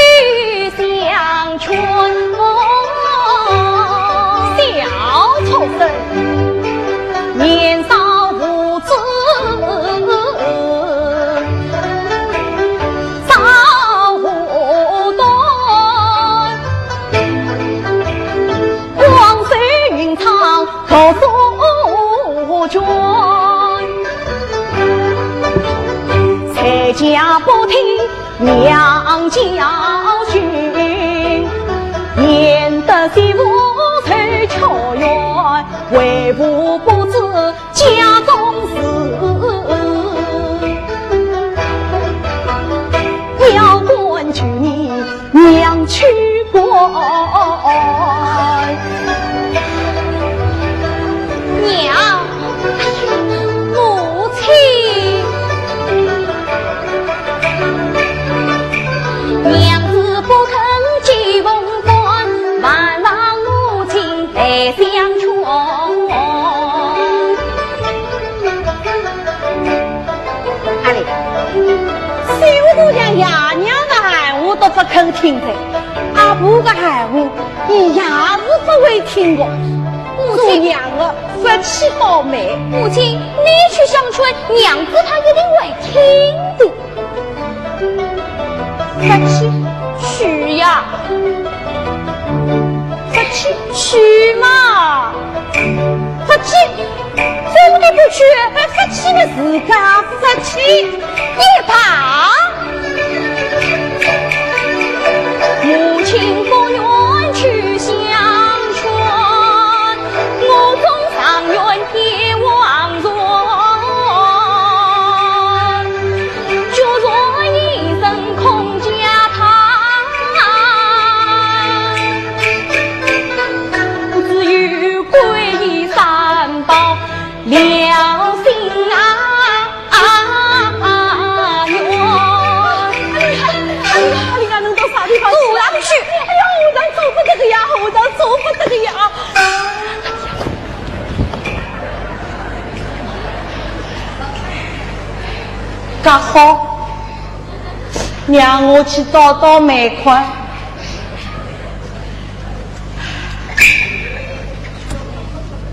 相劝。小畜生，年少无知，少武断，光守云昌 告诉我转，在家不听娘教训，免得媳妇受巧冤，为父不知家中事。要官求你 娘去管。娘，母亲。娘子不肯接凤冠，万望母亲代相劝。 阿丽，小姑娘爷娘的闲话都不肯听的，阿婆的闲话，伊也是不会听的。母亲，做娘的，福气好没？母亲，你去相劝，娘子她一定会听的。福气？去呀！不去，去嘛！不去，真的不去，不去嘛，自家不去也罢。母亲不愿去相劝，我总上院天王船。 决然一声空家堂，只有皈依三宝，良心啊，啊，啊，冤。哎呀，哎呀，你哪能到啥地方去啊？走哪里去？哎呀，我哪做不得个呀，我哪做不得个呀！ 介好，让我去倒倒霉块，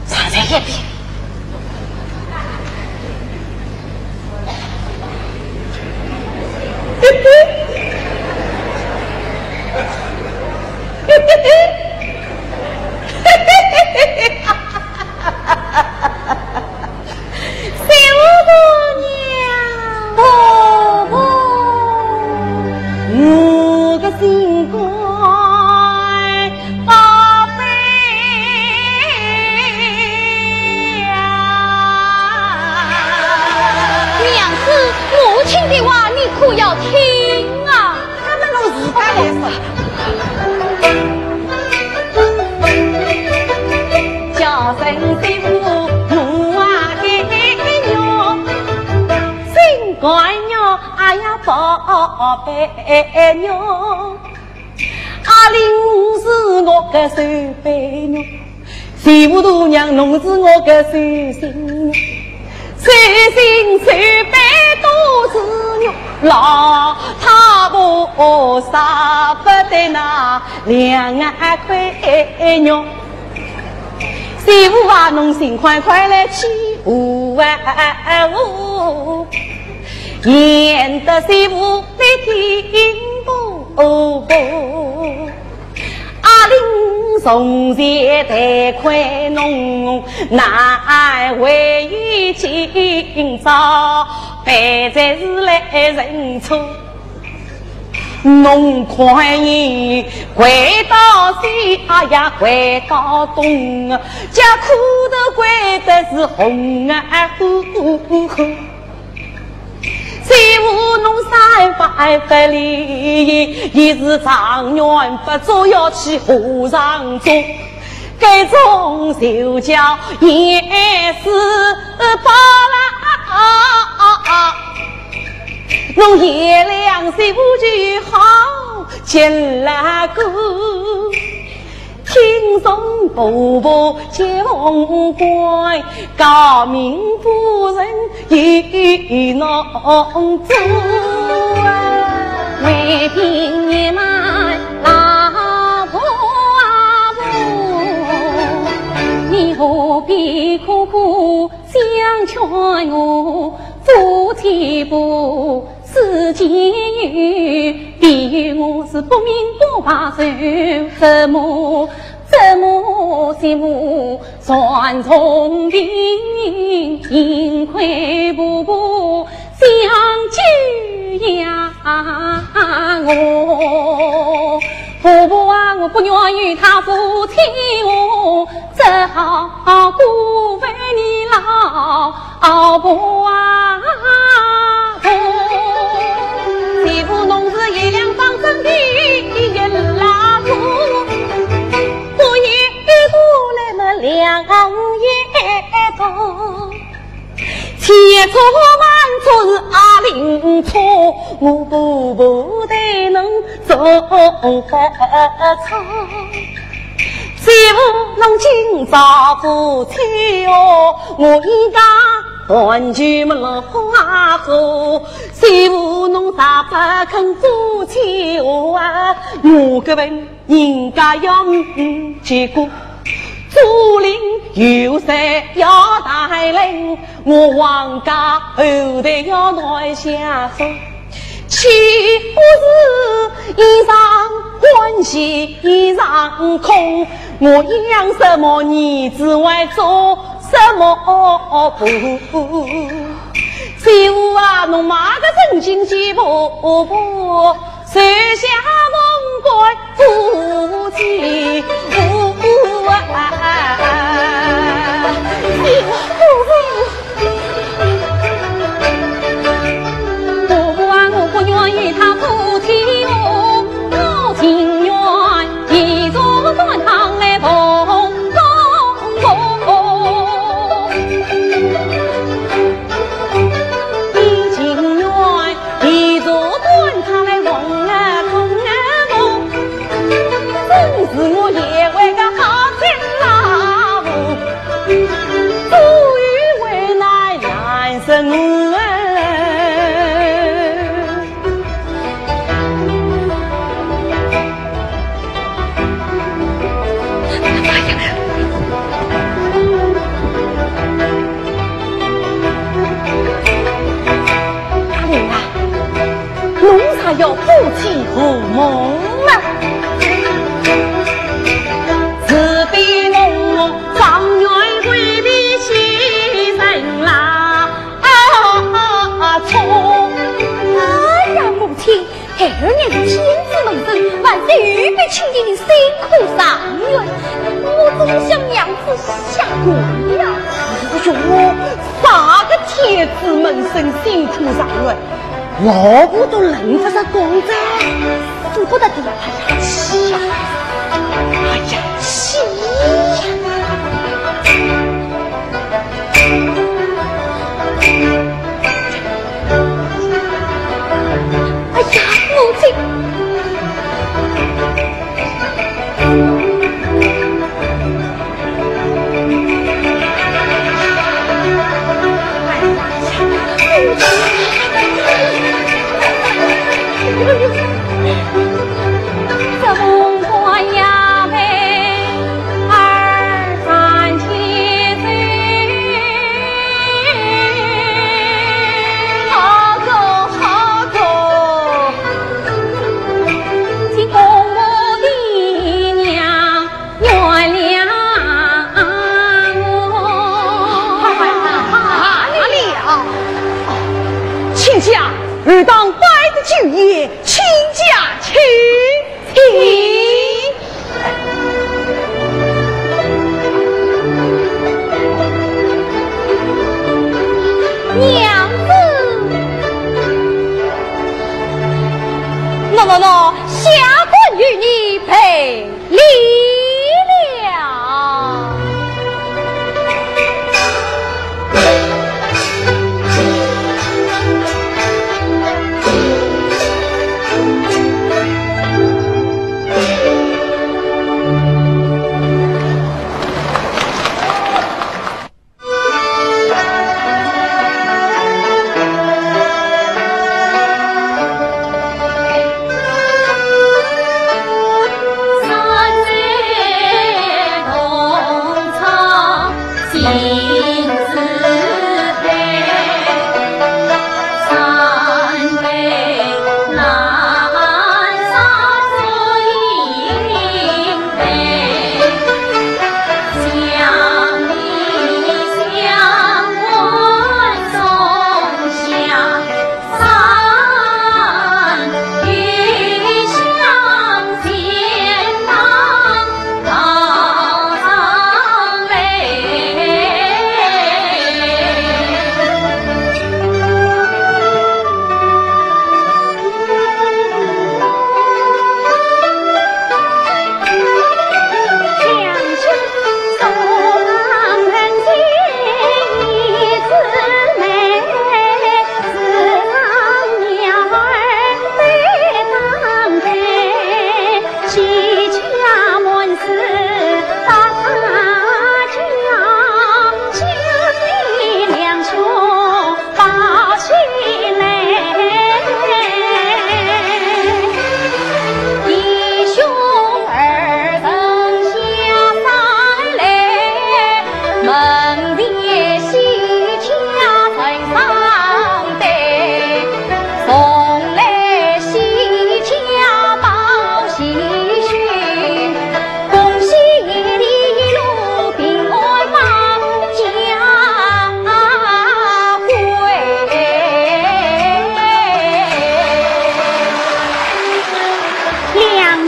藏在一边。 小姑娘，婆婆，我个心肝宝贝呀！娘子，母亲的话，你可要听啊！ 那么我自家来说。叫声媳妇，我啊个娘，心肝娘，哎呀宝贝娘，阿玲是我个手背娘。 媳妇大娘，侬是我个寿星娘，寿星寿背都是肉，老太婆舍不得那两块肉。媳妇啊，侬尽快快来去扶啊扶，免得媳妇你听不服。 阿玲从前待款侬，难为今朝，办差事来认错。侬看伊跪到西呀跪到东，叫苦头跪得是红啊呼呼。 媳妇侬三番不理，伊是状元不做要去和尚做，该种就叫严世蕃啦。侬贤良媳妇就好见了个。 听从婆婆接凤冠，诰命夫人与侬做啊。为凭年迈老婆婆，你何必苦苦相劝我？夫妻不 是情由，比喻我是不明不白，怎么怎么怎么算聪明，幸亏婆婆相救呀我。婆婆啊，我不愿与他夫妻和，只好过问你老 老婆啊，婆，媳妇侬是贤良方正的贤老婆，我也过来么两眼多。千错万错是阿玲错，我婆婆对侬做不错。 媳妇侬今朝夫妻哦，我应该团聚么落花火。媳妇侬啥不肯夫妻哦啊，我个本应该要嗯结果。做人有谁要带领，我王家后代要难下手。岂不是一场衣裳空，我养什么儿子还做什么婆？媳妇啊，侬买个正经媳妇，收下凤冠不及啊！媳妇， 我不啊，我不愿与他夫妻哦，我情愿一座断堂来奉奉哦。你情愿一座断堂来奉啊奉啊奉，真是我也会个好情郎。 终于为难难生我。阿林啊， 侬啥要夫妻和睦嘛？自比我状元未必喜人啦，啊，错。哎呀，母亲，孩儿乃是天子门生，万岁御笔亲定，辛苦状元，我怎么向娘子下跪呀？哎呦，啥个天子门生辛苦状元？ 老婆都轮不上公子，使不得的。哎呀，气呀！哎呀，气呀！哎呀，母亲！ 亲家，有当拜的酒宴，亲家请。 娘子。喏，喏，喏，下官与你赔礼了。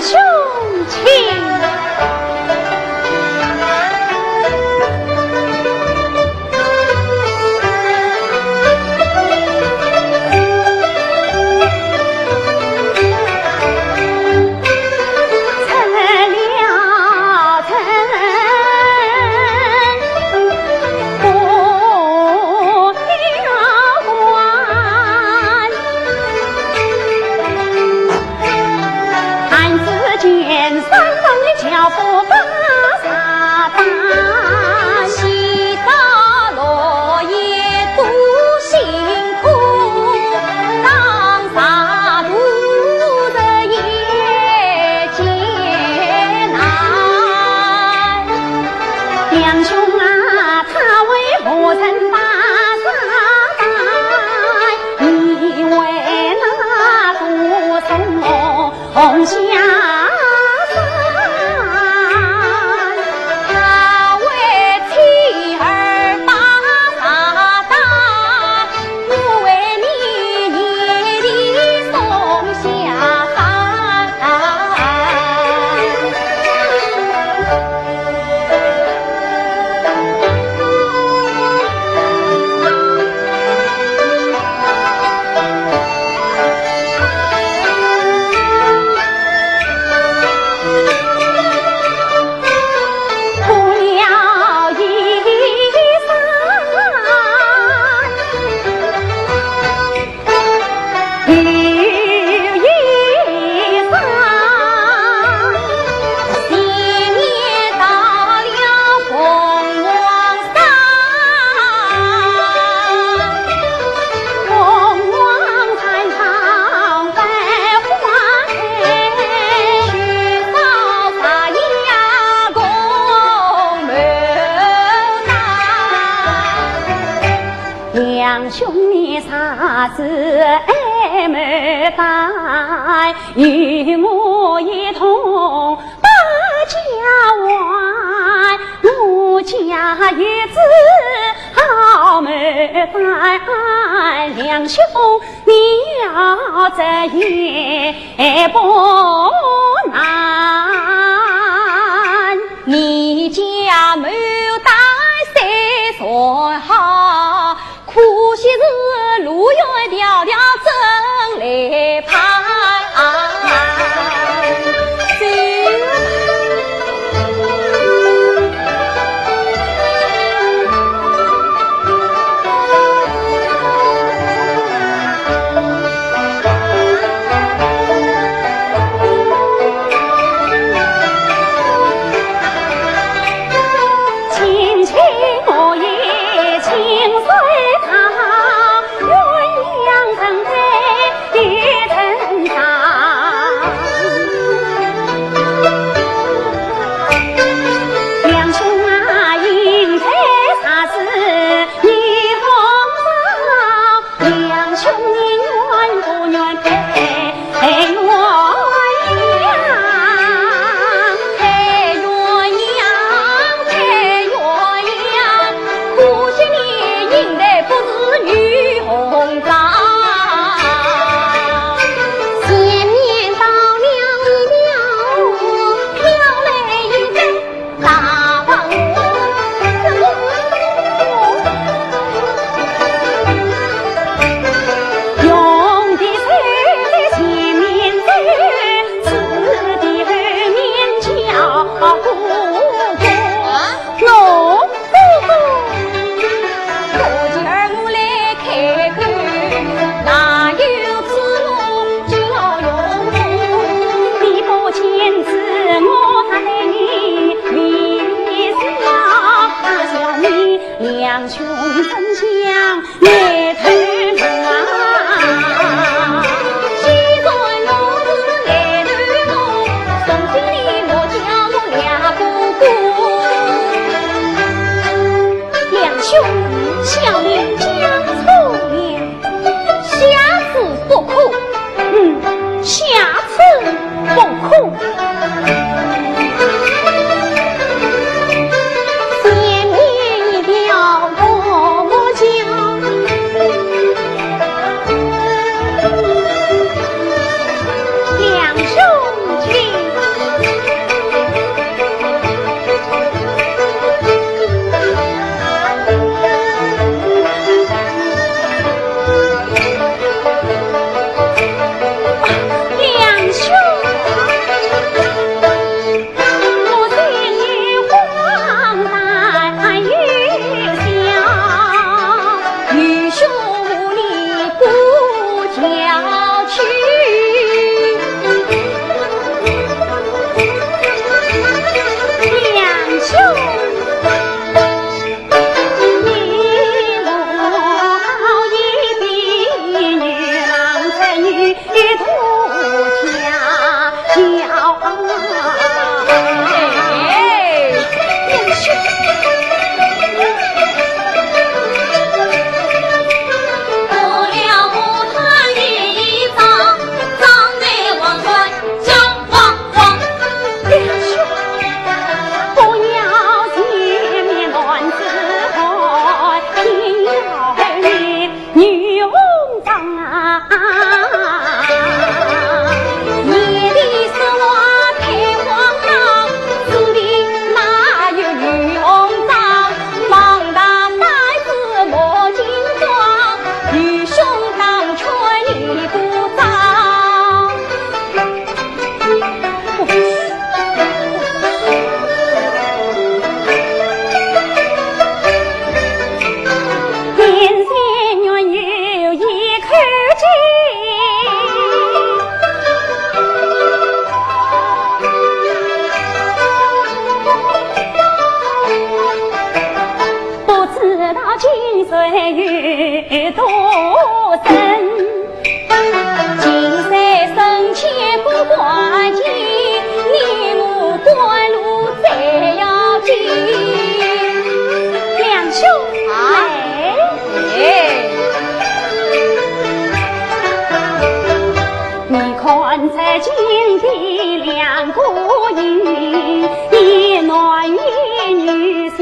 兄亲。的两个音，一男一女笑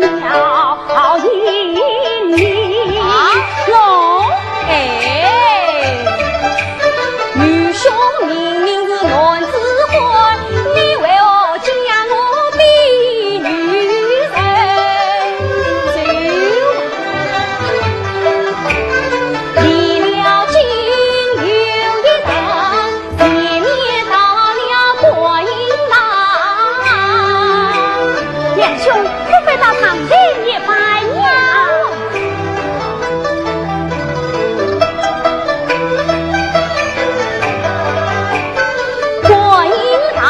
盈盈。啊，喏，哎，愚兄明明是男子汉，你为何竟让我比女人？走吧。离了京又一段， 前面到了观音堂。梁兄，可否到堂前一拜呀？观音堂，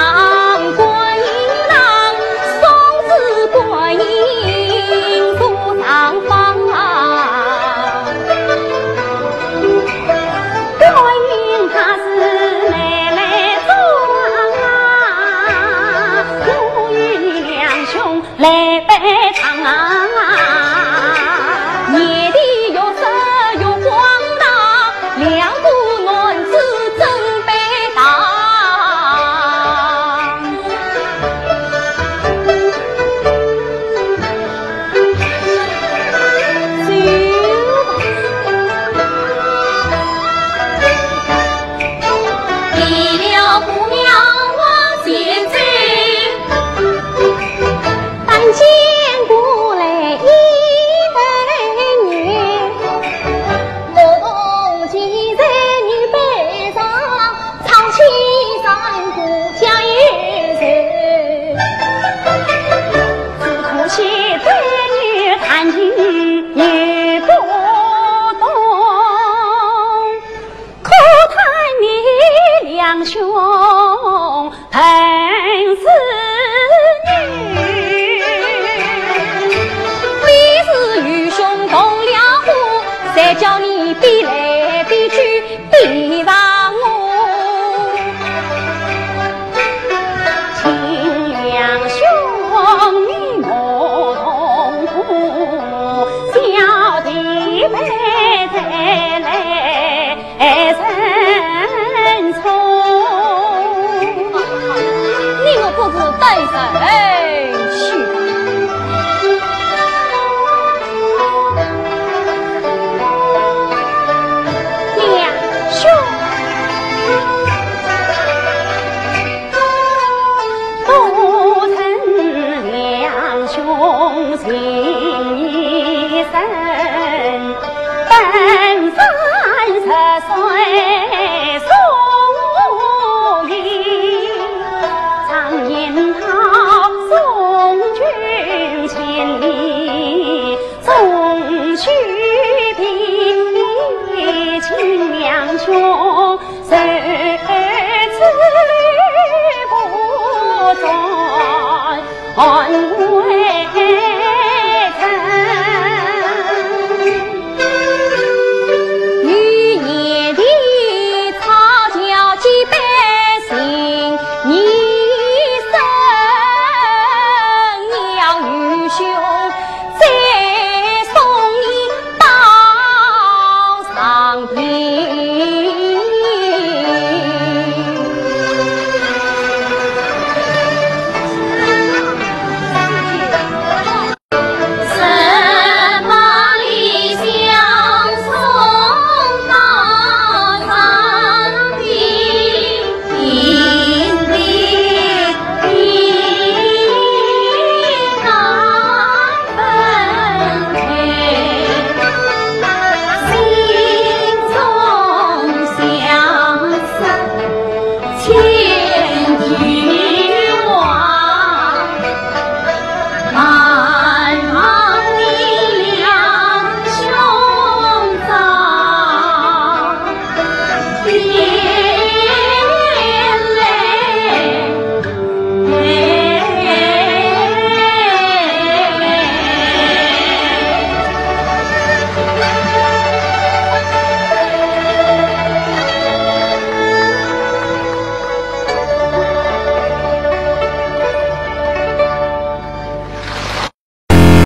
观音堂，送子观音坐上方啊。 观音她是美来装啊，我与你两兄来拜堂啊。夜的月色月光大，两个男子正拜堂。 唱起山歌家有愁，只可惜对女弹琴又不懂，可叹你两兄笨似牛。你是愚兄动了火，谁叫你比来比去 比上我。请两兄你莫动怒，小弟们再来认错。你我不是对手。